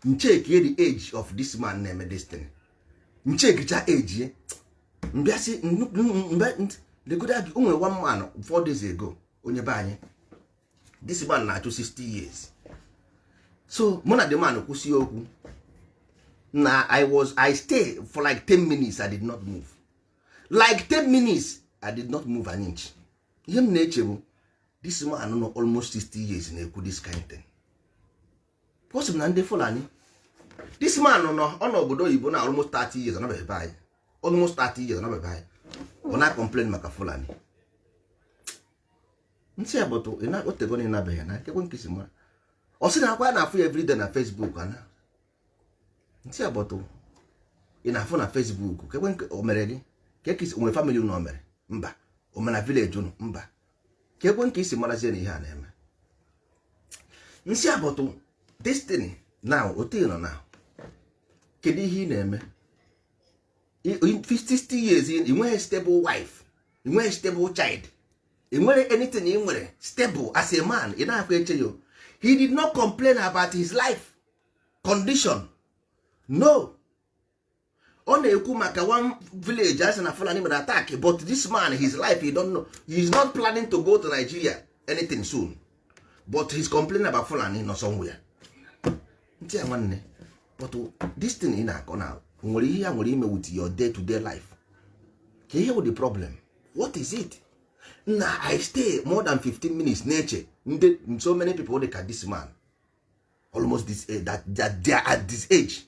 ncheki the age of this man na-eme destiny nchekicha age ye mbịasị legodo o nwere one man 4 days ago, onye be anyị. This man na-achụ 60 years. So mụ na the man kwụsị okwu na I stay for like 10 minutes, I did not move. Like 10 minutes I did not move an inch. Ihe m na-eche bụ this man nọ almost 60 years na-ekwu this kind thing possible na ndị Fulani. This man nọ ọ n'obodo oyibo na almost 30 years, ọ nọbeghị be anyị. Almost 30 years ọ nọbeghị be anyị, ọ na-complain maka Fulani. Ntị ya bụtụ otego na ịnabeghị na ekekwe nkesi mara. Ọ sị na akwa na-afụ ya everyday na Facebook. Ana ntị agbọtụ ị na-afụ na Facebook kekwe nke o mere gị ka esi onwe family unu o mere mba o mere na village unu mba ka ekwe nke isi marazie na ihe a na-eme. Nsị agbọtụ destiny now, otu ị nọ now, kedu ihe ị na-eme? In 60 years ị nweghị stable wife, ị nweghị stable child, ị nwere anything ị nwere stable as a man. Ị na-akwa eche yo. He did not complain about his life condition, no. Ọ na-ekwu maka one village asị na Fulani mere attack, but this man, his life, he don't know. He is not planning to go to Nigeria anything soon, but he's complaining about Fulani nọ somewhere. Ntị ya nwanne, but this thing ị na-akọ na nwere ihe ya nwere ime with your day to day life, ka ihe wụ the problem? What is it na I stay more than 15 minutes na-eche ndị so many people dị ka this man, almost this age, that they are at this age,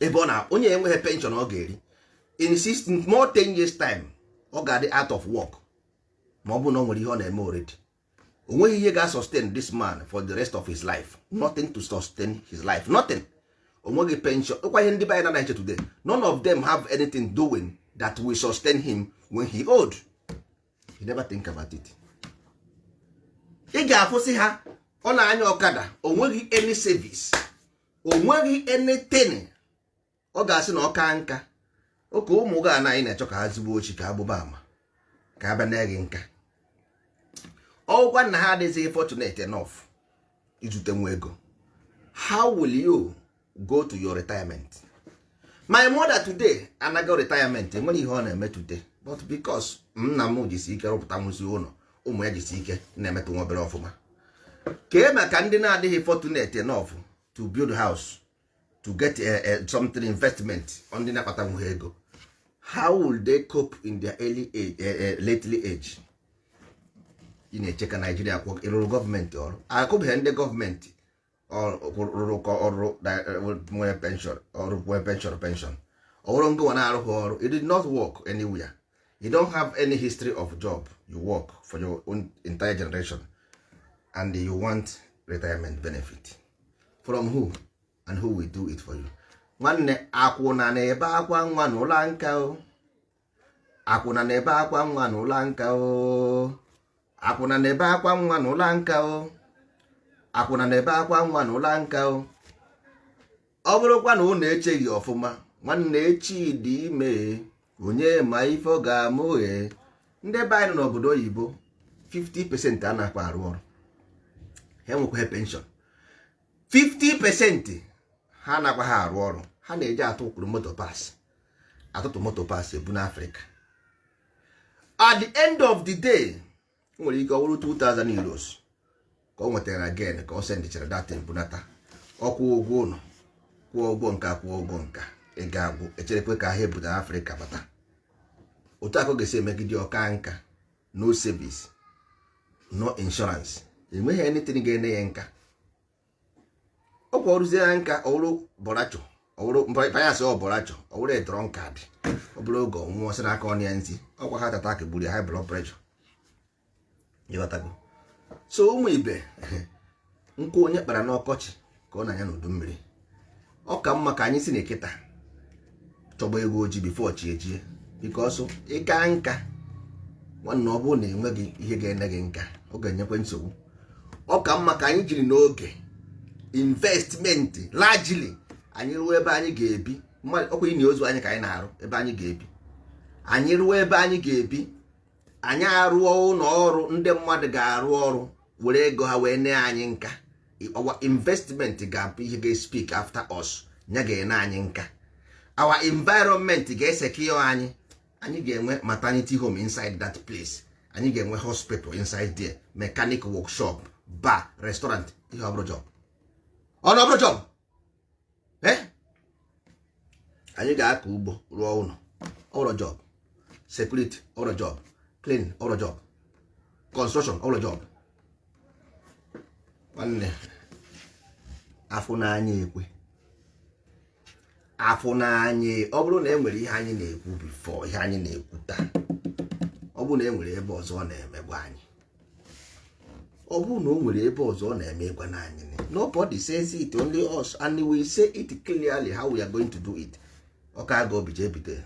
ebe ọ na onye enweghị pension ọ ga-eri in six more 10 years time, ọ ga-adị out of work. Ma ọ bụ na ọ nwere ihe ọ na-eme already, o nweghị ihe ga-sustain this man for the rest of his life. Nothing to sustain his life, nothing. O nweghị pension. Ọkwa ihe ndị be anyị na-eche today, none of them have anything doing that will sustain him when he old. He never think about it. Ị ga-afụsị ha, ọ na-anya ọkada, o nweghị any service, o nweghị anything. Ọ ga-asị na ọ ka nka oke ụmụ gị anaghị na-achọ ka ha zigbo ochi, ka ha gbụba ama, ka ha bịa na gị nka. Ọgwụkwa na ha adịghị fortunate enough izute nwa ego. How will you go to your retirement? My mother today anago retirement, enwere ihe ọ na-eme today, but because nna m jisi ike rụpụta nwụzi ụlọ, ụmụ ya jisi ike na-emetụ nwa obere ọfụma. Kee maka ndị na-adịghị fortunate enough to build house, to get something investment, ndị na-akpata nwe ego? How will they cope in their early age, lately age? Ị na-eche ka Naijiria kwụ ịrụrụ gọọmenti ọrụ, akụbeghị ndị gọọmenti rụrụ ka ọrụ nwere pension, ọrụ nwere pension. Ọrụ ngụwa na-arụghị ọrụ. It did not work anywhere. You don't have any history of job you work for your own entire generation, and you want retirement benefit from who, and who will do it for you? Nwanne, akwụna na-ebe akwa nwa n'ụlọ nka o. Akwụna na-ebe akwa nwa n'ụlọ nka o. Akwụna na-ebe akwa nwa n'ụlọ nka o. Akwụna na-ebe akwa nwa n'ụlọ nka o. Ọ bụrụkwa na unu echeghị ọfụma, nwanne, echi dị ime, onye ma ife ọ ga-amụghe. Ndị be anyị nọ n'obodo oyibo, 50% anakwa arụ ọrụ, ha enwekwaghị pension. 50% ha anakwa ha arụ ọrụ, ha na-eji atụ ụkpụrụ moto pass, atụtụ moto pass ebu n'Afrịka. At the end of the day, nwere ike ọ bụrụ €2000 ka ọ nwetara na gain ka ọ sendichara datin bunata, ọkwụ ụgwọ ụlọ, kwụọ ụgwọ nka, kwụọ ụgwọ nka, ego agwụ. Echerekwe ka ahịa ebutere Afrịka bata. Otu akụ ga-esi emegide ọka nka, no service, no insurance, enweghị anything ga-ene ya nka. Ọkwa ọrụzie ya nka, ọwụrụ bọrachọ, ọwụrụ panyasị, ọ bọrachọ, ọwụrụ drunkard, ọ bụrụ oge ọnwụọ sị n'aka ọnụ ya ntị ọkwa ha tata ka gburu ya, high blood pressure. Ịghọtago? So ụmụ ibe, nkụ onye kpara n'ọkọchị ka ọ na-anya n'udu mmiri. Ọ ka mma ka anyị si n'ekịta chọgba ego ojii before chi ejie, because ịka nka, nwanne, ọ bụrụ na enweghị ihe ga-ene gị nka, ọ ga-enyekwa nsogbu. Ọ ka mma ka anyị jiri n'oge investment largely, anyị ruo ebe anyị ga-ebi. Ọkwa ini ozu anyị ka anyị na-arụ ebe anyị ga-ebi. Anyị ruo ebe anyị ga-ebi, anyị arụọ ụlọ ọrụ, ndị mmadụ ga-arụ ọrụ were ego ha wee nee anyị nka. Our investment ga-abụ ihe ga-speak after us, ya ga-ene anyị nka. Our environment ga-esecure anyị. Anyị ga-enwe maternity home inside that place, anyị ga-enwe hospital inside there, mechanic workshop, bar, restaurant. Ihe ọ bụrụ job, ọ na ọ bụrụ job, eh? Anyị ga-akọ ugbo, rụọ ụlọ, ọrụ job, security, ọrụ job, clean, ọrụ job, construction, ọrụ job. Nwanne, afụ n'anya ekwe afụ n'anya. Ọ bụrụ na e nwere ihe anyị na-ekwu before, ihe anyị na-ekwu taa, ọ bụrụ na e nwere ebe ọzọ ọ na-emegbu anyị. Ọ bụrụ na o nwere ebe ọzọ ọ na-eme, ịgwa na anyị. Nobody says it, only us, and we say it clearly how we are going to do it. Ọka aga obi jee bido ya.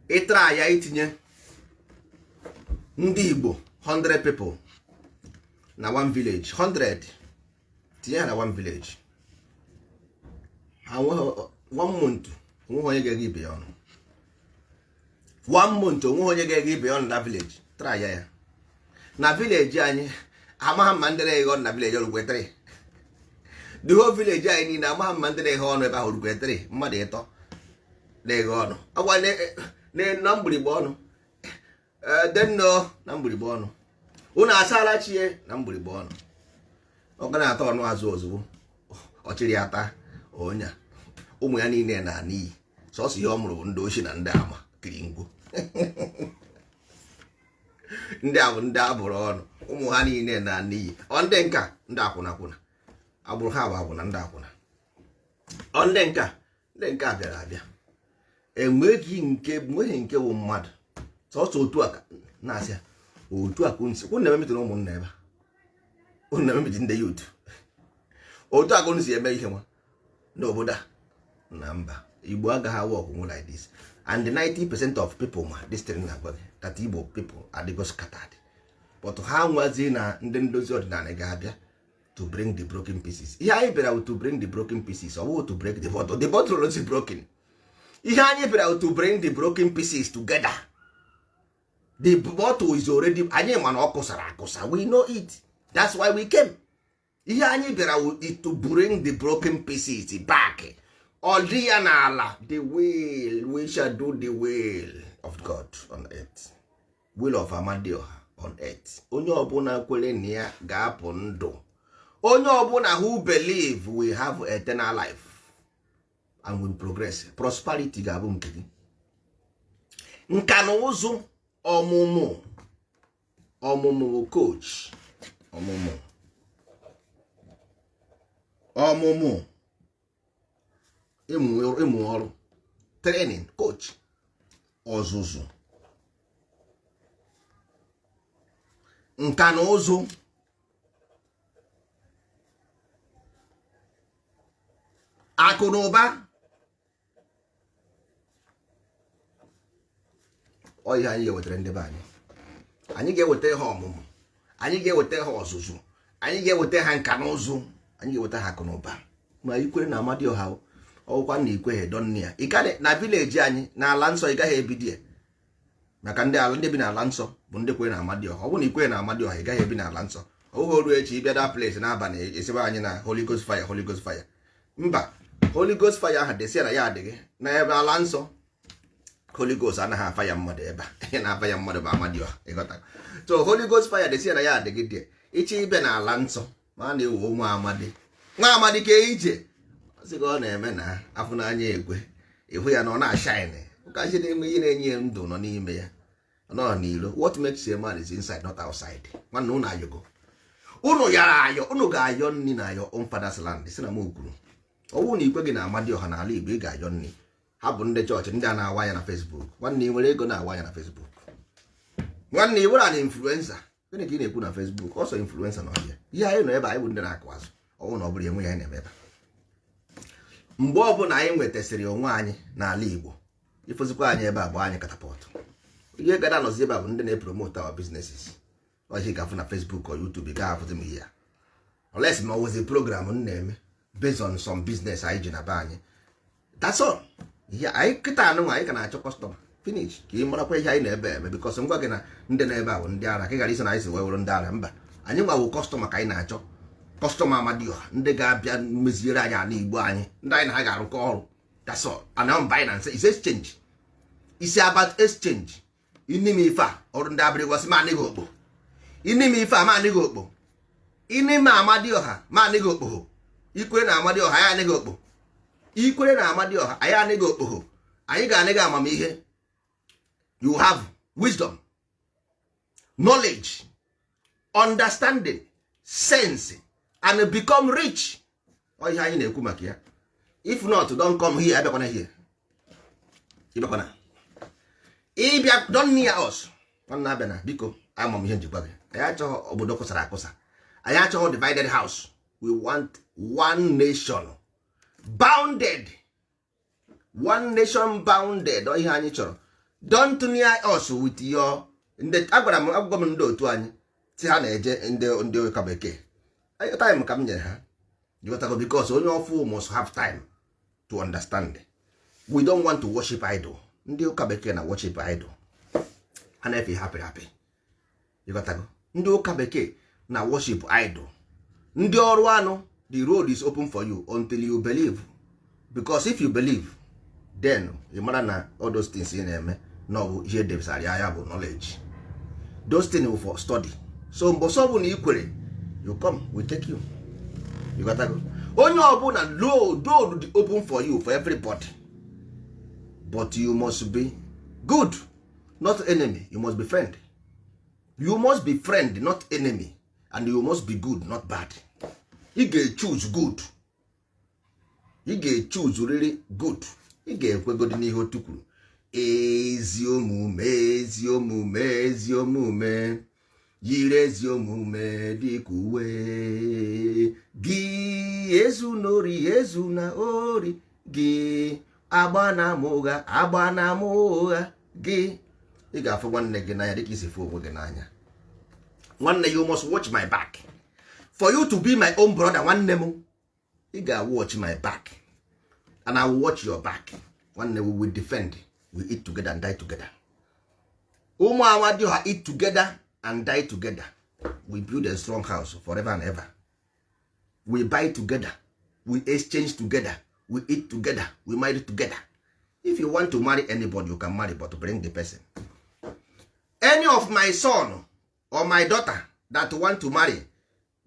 Ịtara ya itinye ndị Igbo 100 people na one village, 100, tinye ha na one village, ha nweghị one month, onweghị onye ga-ege ibe ya ọnụ. One month, onweghị onye ga-ege ibe ya ọnụ na village. Try ya ya na village anyị, amaghị ma ndị na-eghe ọnụ na village orukwe 3. The whole village anyị niile, amaghị ma ndị na-eghe ọnụ ebe ahụ orukwe 3. Mmadụ ịtọ na-eghe ọnụ ọgwa na mgbirigbe ọnụ denno na mgbirigbe ọnụ. Unu asaala chie na mgbirigbe ọnụ. Ọ ga na-atọ ọnụ azụ ozugbo ọchịrị ya taa onya ụmụ ya niile na n'iyi. Sọsọ ihe ọ mụrụ bụ ndị ochi na ndị ama kiri ngwo. Ndị a bụ ndị abụrụ ọnụ, ụmụ ha niile na n'iyi. Ọ ndị nka, ndị akwụna akwụna, agbụrụ ha bụ akwụna, ndị akwụna. Ọ ndị nka, ndị nka bịara abịa, enweghị nke, nweghị nke bụ mmadụ. Sọsọ otu a ka na-asị ya, otu a ka unu si unu na-eme meeting ụmụnna ebe a, unu na-eme meeting ndị youth, otu a ka unu si eme ihe nwa n'obodo a na mba. Igbo agaghị work nwe like this. And 90% of people ma this thing na-agwa gị that Igbo people adịgo scattered, but ha nwazi na ndị ndozi ọdịnala ga-abịa to bring the broken pieces. Ihe anyị bịara to bring the broken pieces, ọ bụghị to break the bottle. The bottle is broken. Ihe anyị bịara to bring the broken pieces together. The bottle is already, anyị ma na ọ kụsara akụsa. We know it, that's why we came. Ihe anyị bịara is to bring the broken pieces back. Ọ dị ya n'ala, the will, we shall do the will of God on earth, will of Amadioha on earth. Onye ọbụla kwere na ya ga-apụ ndụ. Onye ọbụla who believe will have eternal life and will progress. Prosperity ga-abụ nke gị. Nka na ụzụ, ọmụmụ, ọmụmụ coach, ọmụmụ, ọmụmụ, ịmụ ọrụ, training, coach, ọzụzụ, nka na ụzụ. Akụ na ụba, ọ ihe anyị ga-ewetara ndị be anyị. Anyị ga-eweta ha ọmụmụ, anyị ga-eweta ha ọzụzụ, anyị ga-eweta ha nka na ụzụ, anyị ga-eweta ha akụ na ụba. Ma ikwere na Amadioha, ọgwụkwa na ikwe donne ya. Ị gaghị na village anyị n'ala nsọ, ị gaghị ebido ya maka ndị ala, ndị bi n'ala nsọ bụ ndị kwere na Amadioha. Ọ bụrụ na ikwe na Amadioha, ị gaghị ebi n'ala nsọ. Ọ bụghị oru echi ịbịa that place n'abalị, esibe anyị na Holy Ghost fire, Holy Ghost fire. Mba, Holy Ghost fire ahụ desi na ya adịghị na ebe ala nsọ. Holy Ghost anaghị afa ya mmadụ ebe a. Ihe na-afa ya mmadụ bụ Amadioha, ịghọta? So Holy Ghost fire desi na ya adịghị dị ịchọ ịbịa n'ala nsọ. Ma a na-ewu nwa amadi, nwa amadi ka ije sị ka ọ na-eme na afụ n'anya ekwe ịhụ ya na ọ na-ashine ụkachi na-enwe ihe na-enye ya ndụ nọ n'ime ya, nọ n'ilo. What makes a man is inside, not outside. Nwanne, unu ayọgo, unu yara ayọ, unu ga-ayọ nri na your own father's land. Si na m kwuru, ọ bụrụ na ikwe gị na Amadioha n'ala Igbo, ị ga-ayọ nri. Ha bụ ndị chọọchị, ndị a na-awa anya na Facebook. Nwanne, ị nwere ego na-awa anya na Facebook? Nwanne, ị nwere na influencer? Gịnị ka ị na-ekwu na Facebook? Ọsọ influencer na ọbịa ihe anyị nọ ebe anyị bụ ndị na-akụ azụ. Ọnwụ na ọ bụrụ enwe ya anyị na-eme ebe mgbe ọbụla anyị nwetasịrị onwe anyị n'ala Igbo, ifozikwa anyị ebe a bụ anyị catapult. Ihe ga na-anọzi ebe a bụ ndị na-epromote our businesses. Ọchị ga-afụ na Facebook or YouTube, ị gaghị afụzi m ihe ya unless ma ọ wụzi program m na-eme based on some business anyị ji na be anyị. That's all. Ihe anyị kịta anụ, anyị ka na-achọ customer finish ka ị marakwa ihe anyị na-ebe eme, because ngwa gị na ndị na-ebe a bụ ndị ara, ka ị ghara isi na anyị si wee wụrụ ndị ara. Mba, anyị nwawo customer ka anyị na-achọ, customer Amadioha, ndị ga-abịa meziere anyị ala Igbo anyị, ndị anyị na ha ga-arụkọ ọrụ. That's all. And now Binance is exchange, is about exchange. Ine m ife a, ọrụ ndị abịrịgwasị ma anịghị okpo. Ine m ife a, ma anịghị okpo. Ine m Amadioha, ma anịghị okpogho. Ikwere na Amadioha, anyị anịghị okpo. Ikwere na Amadioha, anyị anịghị okpogho. Anyị ga-anịghị amamihe. You have wisdom, knowledge, understanding, sense and become rich. Ọ ihe anyị na-ekwu maka ya. If not, don't come here. Abịakwana here. Ịbịakwana, ịbịa, don't near us. Nwanne, abịa na, biko. Ama m ihe njikwa gị. Anyị achọghị obodo kụsara akụsa. Anyị achọghị divided house. We want one nation bounded, one nation bounded. Ọ ihe anyị chọrọ. Don't near us with your ndị. Agwara m, agwụgwọ m ndị otu anyị si ha na-eje ndị ụka bekee. Time ka m nyere ha, jikọtago, because onye ọfụ must have time to understand. We don't want to worship idol. Ndị ụka bekee na worship idol, ha na-efe ihe apịrị apị. Jikọtago, ndị ụka bekee na worship idol. Ndị ọrụ anụ, the road is open for you until you believe, because if you believe, then ị mara na all those things ị na-eme na ọ bụ ihe debesara ya bụ knowledge. Those things were for study. So mbọsọ ọ bụla ị kwere, you come, we take you. You got to go. Onye ọbụla, road dị open for you, for everybody, but you must be good, not enemy. You must be friend. You must be friend, not enemy, and you must be good, not bad. Ị ga-choose good. Ị ga-choose really good. Ị ga-ekwegodi n'ihe otu kwuru: ezi omume, ezi omume, ezi omume, yiri ezi omume dịka uwe gị. Ezu n'ori, ezu na ori gị, agba na ama ụgha, agba na ama ụgha gị. Ị ga-afụ nwanne gị n'anya dịka isi fụ onwe gị n'anya. Nwanne, you must watch my back for you to be my own brother. Nwanne m, ị ga-watch my back and I will watch your back. Nwanne, we will defend. We eat together and die together. Ụmụ Amadioha eat together and die together. We build a strong house forever and ever. We buy together, we exchange together, we eat together, we marry together. If you want to marry anybody, you can marry, but bring the person. Any of my son or my daughter that want to marry,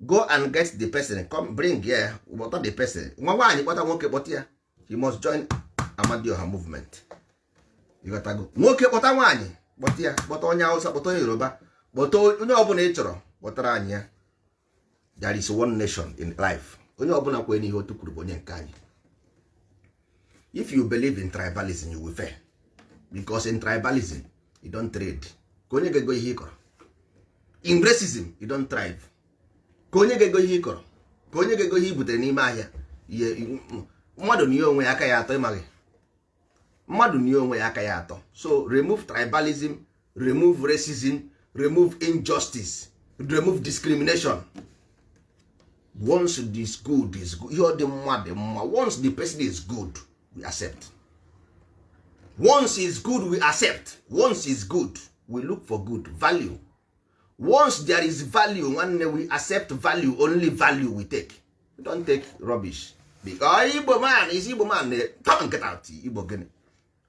go and get the person. Come, bring here. Kpọta the person. Nwa nwaanyị kpọta nwoke, kpọta ya. He must join Amadioha movement. Ịghọtago? Nwoke kpọta nwaanyị, kpọta ya. Kpọta onye Hausa, kpọta onye Yoruba, kpọta onye ọbụla ị chọrọ, kpọtara anyị ya. There is one nation in life. Onye ọbụla kwere n'ihe otu kwuru bụ onye nke anyị. If you believe in tribalism, you will fail, because in tribalism you don't trade. Ka onye ga-ego ihe ị kọrọ? In racism you don't thrive. Ka onye ga-ego ihe ị kọrọ? Ka onye ga-ego ihe i butere n'ime ahịa? Ihe mmadụ na ihe onwe ya aka ya atọ, ịmaghị mmadụ na ihe onwe ya aka ya atọ. So remove tribalism, remove racism, remove injustice, remove discrimination. Once this good is good, ihe ọ dị mma dị mma. Once the person is good, we accept. Once is good, we accept. Once is good, we look for good value. Once there is value, nwanne, we accept value. Only value we take. We don't take rubbish, because Igbo man is Igbo man. Come and get out. Igbo gịnị?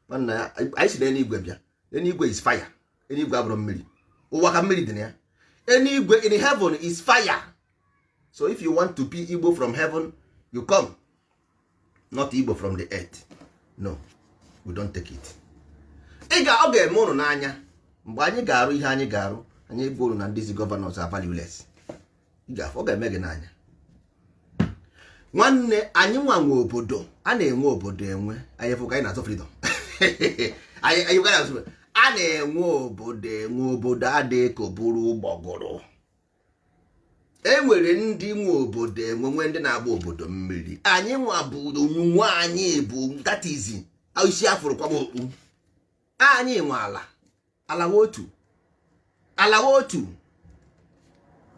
Nwanne, anyị si n'eluigwe bịa. Eluigwe is fire. Eluigwe abụrụ mmiri. Ụwa ka mmiri dị na ya. Eluigwe in heaven is fire. So if you want to be Igbo from heaven, you come, not Igbo from the earth. No, we don't take it. Ị ga, ọ ga-eme ụnụ n'anya mgbe anyị ga-arụ ihe anyị ga-arụ. Anyị gwa ụnụ na ndị governors are valueless. Ị ga-afụ, ọ ga-eme gị n'anya. Nwanne, anyị nwa nwe obodo. A na-enwe obodo enwe. Anyị fụ ka anyị na-azọ freedom. Anyị ka na-azọ freedom. A na-enwe obodo enwe. Obodo adịghị ka bụrụ ụgbọgụrụ. E nwere ndị nwe obodo enwe, nwe ndị na-agba obodo mmiri. Anyị nwa bụ onwunwe anyị bụ that is isi afụrụ kwaba okpu. Anyị nwe ala. Ala wa otu, ala wa otu,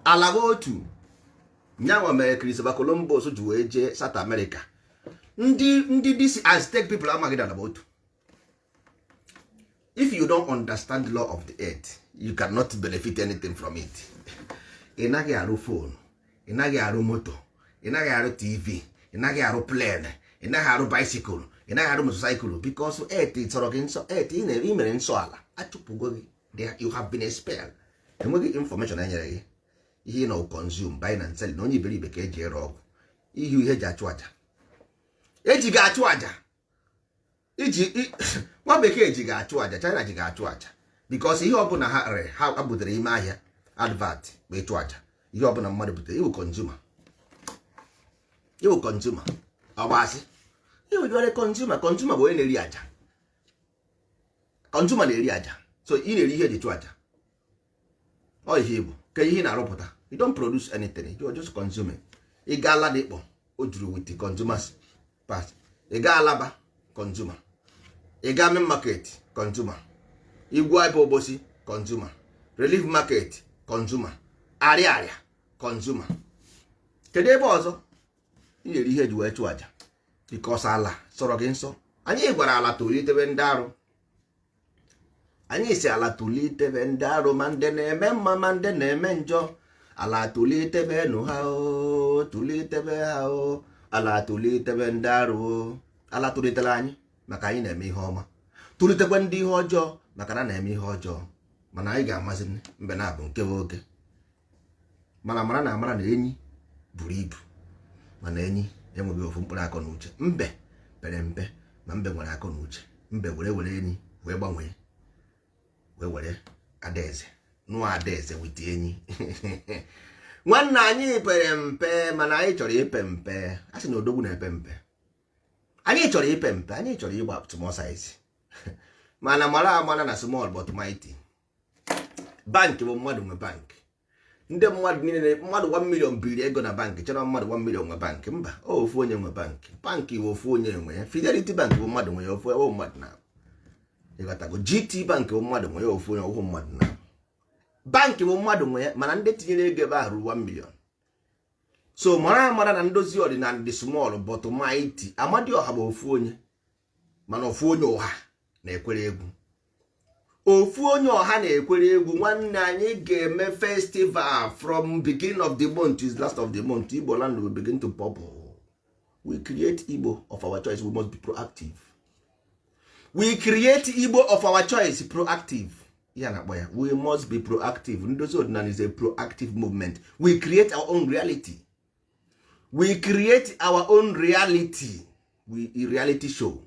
ala wa otu. Nyanwa mere Christopher Columbus ji wee jee South America. Ndị this Aztec people amaghị na ala bụ otu. If you don't understand the law of the earth, you cannot benefit anything from it. Ị naghị arụ phone, ị naghị arụ moto, ị naghị arụ TV, ị naghị arụ plane, ị naghị arụ bicycle, ị naghị arụ motorcycle, because earth chọrọ gị nsọ. Earth ị mere nsọ ala achụpụgo gị. You have been expelled. Enweghị information e nyere gị. Ihe ị nọ consume, buying and selling. Onye iberibe ka eji ere ọgwụ ihe ihe eji achụ aja, eji ga-achụ aja. Iji nwa bekee ji ga-achụ aja, China ji ga-achụ aja, because ihe ọbụla ha rere, ha butere ime ahịa, advert bụ ịchụ aja. Ihe ọbụla mmadụ butere, iwu consumer, iwu consumer. Ọ bụ asị iwu jụrụ consumer. Consumer bụ onye na-eri aja. Consumer na-eri aja. So ị na-eri ihe eji chụ aja. Ọ ihe Igbo ka ihe ị na-arụpụta. You don't produce anything, you are just consuming. Ị gaa Ladipo, o juru with the consumers part. Ị gaa Alaba, consumer. Ị gaa main market, consumer. Igwe Ibe Obosi, consumer. Relief Market, consumer. Arịarịa, consumer. Kedu ebe ọzọ ị na-eri ihe eji wee chụọ aja? Because ala sọrọ gị nsọ. Anyị gwara ala tolitebe ndị arụ. Anyị si ala tolitebe ndị arụ, ma ndị na-eme mma, ma ndị na-eme njọ. Ala tolitebe nụ ha o, tolitebe ha o. Ala tolitebe ndị arụ o. Ala tolitere anyị maka anyị na-eme ihe ọma, tolitekwe ndị ihe ọjọọ maka na na-eme ihe ọjọọ. Mana anyị ga-amasị mbe na abụ nke bụ oke. Mana mara na amara na enyi buru ibu, mana enyi enweghị ofu mkpụrụ akọ na uche. Mbe pere mpe, ma mbe nwere akọ na uche. Mbe were enyi wee gbanwee, wee were adaeze nụọ adaeze with enyi. Nwanne, anyị pere mpe, mana anyị chọrọ ipe mpe. A sị na odogwu na-epe mpe. Anyị chọrọ ipe mpe, anyị chọrọ ịgba small size. Mana mara amara na small but mighty. Bank bụ mmadụ nwe bank. Ndị mmadụ niile, mmadụ 1 million biri ego na bank, chọrọ mmadụ 1 million nwe bank. Mba, ofu onye nwe bank. Bank bụ ofu onye nwe ya. Fidelity Bank bụ mmadụ nwe ya, ofu ewu mmadụ na. Ịghọtago? GT Bank bụ mmadụ nwe ya, ofu onye, ofu mmadụ na. Bank bụ mmadụ nwe ya, mana ndị tinyere ego ebe ahụ ruru 1 million. So mara amara na ndozi ọdịnala dị small but mighty. Amadioha bụ ofu onye, mana ofu onye ụha na-ekwere egwu. Ofu onye ọha na-ekwere egwu. Nwanne, anyị ga-eme festival from beginning of the month to last of the month. Igbo land will begin to bubble. We create Igbo of our choice. We must be proactive. We create Igbo of our choice. Proactive, ihe a na-akpọ ya, we must be proactive. Ndozi ọdịnala is a proactive movement. We create our own reality. We create our own reality. We reality show.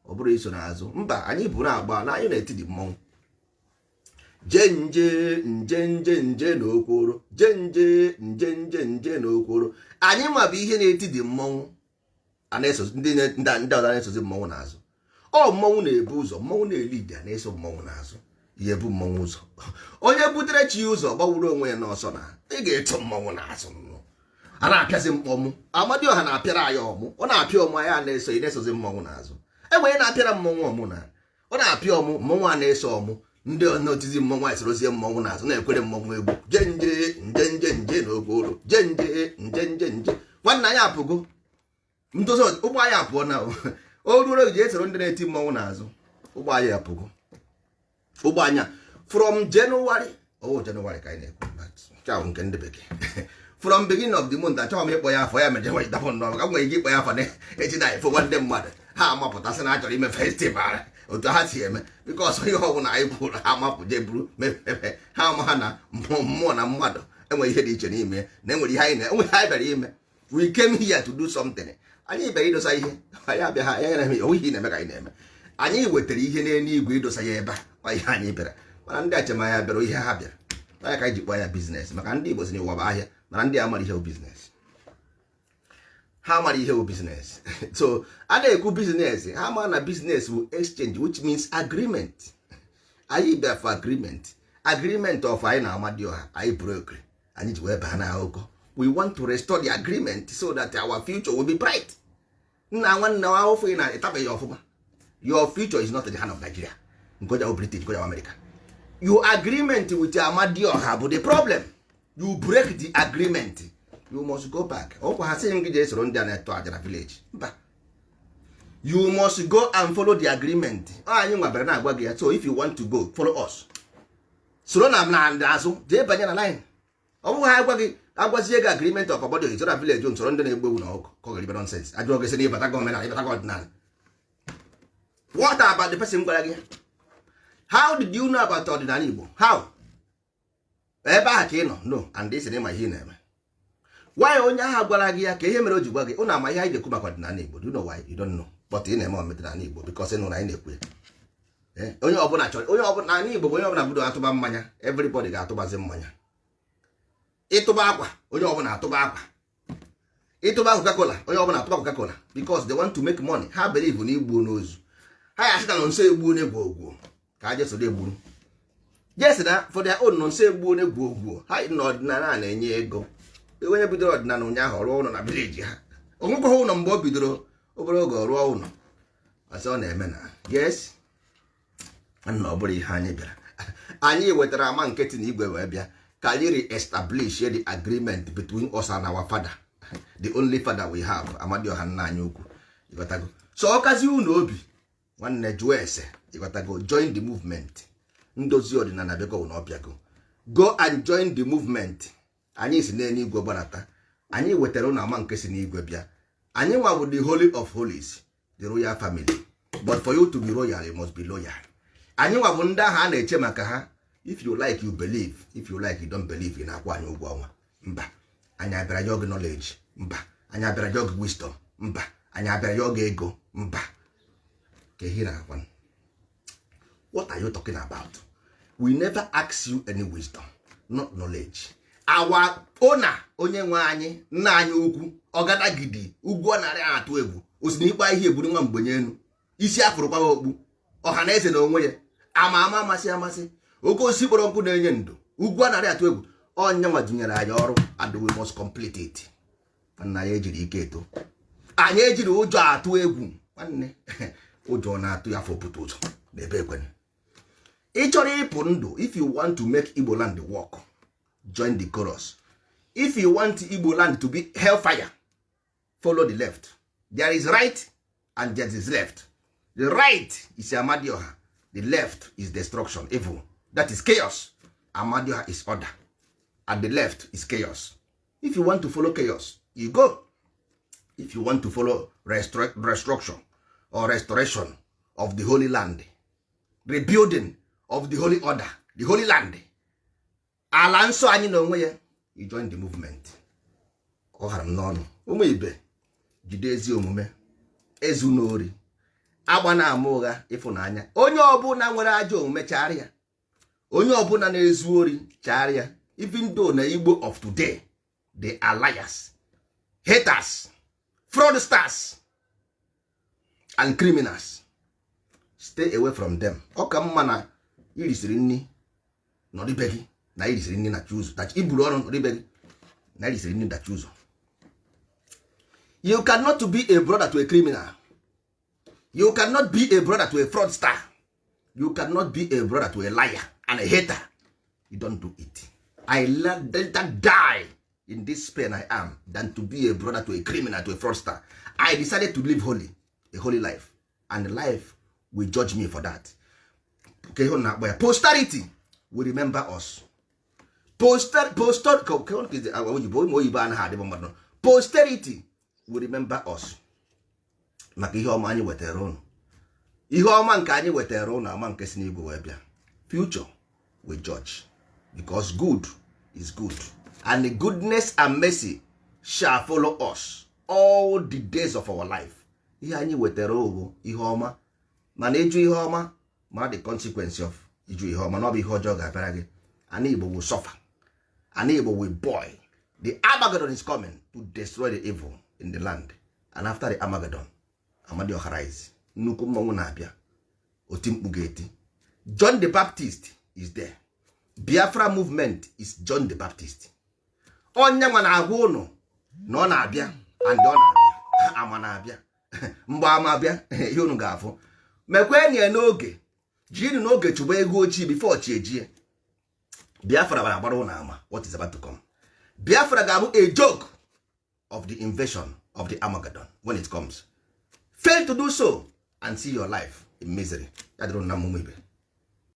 Ọ bụrụ iso n'azụ, mba. Anyị bụ na-agba na anyị na-eti dị mmọnwụ. Je nje nje nje nje n'okworo, je nje nje nje nje n'okworo. Anyị ma bụ ihe na-eti dị mmọnwụ. A na-eso ndị ndị ọzọ na-esozi mmọnwụ n'azụ. Ọ mmọnwụ na-ebu ụzọ, mmọnwụ na-eli ide, na-eso mmọnwụ n'azụ. Ihe bụ mmọnwụ ụzọ, onye butere chi ụzọ gbawuru onwe ya n'ọsọ. Na ị ga-eto mmọnwụ n'azụ. A na-apịazi mkpọmụ. Amadioha na-apịara anyị ọmụ. Ọ na-apịa ọmụ, anyị a na-eso. Ị na-esozi mmọnwụ n'azụ. Enwere na-apịara mmọnwụ ọmụ na ọ na-apịa ọmụ, mmọnwụ a na-eso ọmụ. Ndị n'otizi mmọnwụ anyị sorozie mmọnwụ n'azụ, na-ekwere mmọnwụ egwu. Je nje nje nje nje n'okporo, je nje nje nje nje. Nwanne, anyị apụgo. Ndozi ụgbọ anyị apụọ na o ruo ji esoro ndị na-eti mmọnwụ n'azụ. Ụgbọ anyị apụgo. Ụgbọ anya from January, oh, January ka anyị na-ekwu, nke ahụ nke ndị bekee, from beginning of the month. Achọghị m ịkpọ ya afọ ya mere January dapụ nnọọ, maka nwere ike ịkpọ ya afọ na echi na efo ndị mmadụ ha amapụtasị na achọrọ ime festival otu ha si eme, because ihe ọbụla anyị kwuru, ha amapụ jee buru mepepe ha. Ama ha na mmụọ na mmadụ enwere ihe dị iche n'ime na enwere ihe anyị na enwe. Anyị bịara ime, we came here to do something. Anyị bịara idosa ihe. Anyị abịa ha anyị na-eme onwe ihe na-eme ka anyị na-eme. Anyị wetara ihe n'eluigwe idosa ya ebe a. Ihe anyị bịara, mana ndị achemanya bịara ihe ha bịara anya ka anyị ji kpọọ ya business, maka ndị Igbo si na ụwa bụ ahịa. Mana ndị amara ihe bụ business, ha mara ihe bụ business. So a na-ekwu business, ha mara na business bụ exchange, which means agreement. Anyị bịara for agreement, agreement of anyị na Amadioha. Anyị broke, anyị ji wee baa na akụkọ. We want to restore the agreement so that our future will be bright. Nna, nwanne, ahụfụ ị na-etabeghị ọfụma. Your future is not in the hand of Nigeria, nke ojawo British, nke ojawo America. Your agreement with Amadioha bụ the problem. You break the agreement, you must go back. Ọkwa ha sị gị jee soro ndị a na-eto aja na village. Mba, you must go and follow the agreement. Ọ anyị nwabara na-agwa gị ya. So if you want to go, follow us. Soro na azụ jee banye na line. Ọ bụghị ha agwa gị, agwazie gị agreement of obodo, soro na village, soro ndị na-egbu ewu na ọkụ ka ọ ga-eribe. Nonsense. Ajụọ gị sị na ịbata gọọmenti, ịbata ọdịnala. What about the person gwara gị? How did you know about ọdịnala Igbo? How? Ebe ahụ ka ị nọ no and ị sị na ịma ihe ị na-eme. Why onye ahụ gwara gị ya ka ihe mere o ji gwa gị? Ụnụ ama ihe anyị na-ekwu maka ọdịnala Igbo? Do you know why? You don't know, but ị na-eme ọdịnala Igbo because ị nụrụ anyị na-ekwu ya. Onye ọbụla chọrọ, onye ọbụla n'ala Igbo bụ onye ọbụla bido atụba mmanya, everybody ga-atụbazi mmanya. Ịtụba akwa, onye ọbụla atụba akwa. Ịtụba Coca-Cola, onye ọbụla atụba Coca-Cola, because they want to make money. Ha believe na igbu n'ozu ha ya asịta na nso egbuo onye gwogwo. Ka ha jesoro egburu. Yes, na for their own nọ nso egbuo na egwu ogwuo ha na ọdịnala a na-enye ego. Onye bidoro ọdịnala ụnyaahụ rụọ ụlọ na village ha, onwekwaghị ụlọ mgbe o bidoro. Obere oge ọ rụọ ụlọ ọsọ ọ na-eme na yes nna. Ọ bụrụ ihe anyị bịara, anyị wetara ama nkịtị na igwe wee bịa ka anyị re-establish the agreement between us and our father, the only father we have, Amadioha, nna anyị ukwu. Ịghọtago? So ọkazi unu obi nwanne, jụọ ese. Ịghọtago? Join the movement. Ndozi ọdịnala bịago na ọbịago. Go and join the movement. Anyị si n'eluigwe gbadata. Anyị wetara ụnụ ama nke si n'igwe bịa. Anyị nwa bụ the holy of holies, the royal family. But for you to be royal, you must be loyal. Anyị nwa bụ ndị ahụ a na-eche maka ha. If you like, you believe. If you like, you don't believe. Ị na-akwụ anyị ụgwọ ọnwa? Mba. Anyị abịara ya gị knowledge? Mba. Anyị abịara ya gị wisdom? Mba. Anyị abịara ya gị ego? Mba. Ka ihe na-akwa, what are you talking about? We never ask you any wisdom, not knowledge. Our owner, onye nwe anyị, nna anyị ukwu, ọgadagidi ugwu, ọ narị atụ egwu osi na ikpe ihe eburu nwa mgbenye enu isi afụrụkwa okpu ọha na eze na onwe ya ama ama amasị amasị, oke osisi kpọrọ nkụ na-enye ndo ugwu, a narị atụ egwu. Ọnya nwa dunyere anyị ọrụ and we must complete it. Nwanne, anyị ejiri ike eto, anyị ejiri ụjọ atụ egwu. Nwanne, ụjọ na-atụ ya afọ pụta ụzọ n'ebe ekwenye. Ị chọrọ ịpụ ndụ, if you want to make Igbo land work, join the chorus. If you want Igbo land to be hellfire, follow the left. There is right and there is left. The right is Amadioha, the left is destruction, evil, that is chaos. Amadioha is order and the left is chaos. If you want to follow chaos, you go. If you want to follow restructure or restoration of the holy land, rebuilding of the holy order, the holy land, ala nsọ anyị na onwe ya, you join the movement. Ọ hara m n'ọnụ. Ụmụ ibe, jide ezi omume, ezu n'ori, agba na ama ụgha, ịfụnanya. Onye ọbụla nwere ajọ omume, chagharịa ya. Onye ọbụla na-ezu ori, chagharịa. Even though na Igbo of today, they are liars, haters, fraudsters and criminals, stay away from them. Ọ ka mma na irisiri nri nọrịbe gị na irisiri nri na chi ụzọ, iburu ọrụ nọrịbe gị na irisiri nri dachi ụzọ. You cannot be a brother to a criminal. You cannot be a brother to a fraudster. You cannot be a brother to a liar and a hater. You don't do it. I let better die in this pain I am than to be a brother to a criminal, to a fraudster. I decided to live holy, a holy life, and life will judge me for that. Okay, ihe na-akpọ ya posterity will remember us. Poster oyibo, ụmụ oyibo anaghị adịbụ mmadụ. Posterity will remember us maka ihe ọma anyị wetara ụnụ, ihe ọma nke anyị wetara ụnụ, ama nke si n'igwe wee bịa. Future will judge, because good is good, and the goodness and mercy shall follow us all the days of our life. Ihe anyị wetara bụ ihe ọma, mana ịjụ ihe ọma, mara the consequence of ịjụ ihe ọma, na ọ bụ ihe ọjọọ ga-abịara gị. Ana Igbo will suffer. Ana Igbo will boil. The Armageddon is coming to destroy the evil in the land, and after the Armageddon, Amadioha rise. Nnukwu mmọnwụ na-abịa, oti mkpu ga-eti. John the Baptist is there. Biafra movement is John the Baptist. Onye nwa na-agwa ụnụ na ọ na-abịa, and ọ na-abịa, ama na-abịa. Mgbe ama abịa, ihe unu ga-afụ mekwenye ya n'oge. Jiri n'oge chụba ego ochie before chi ejie. Biafra gbara agbara ụnụ ama what is about to come. Biafra ga-abụ a joke of the invasion of the Armageddon when it comes. Fail to do so and see your life in misery. Ya dịrị na mmụmụ ibe.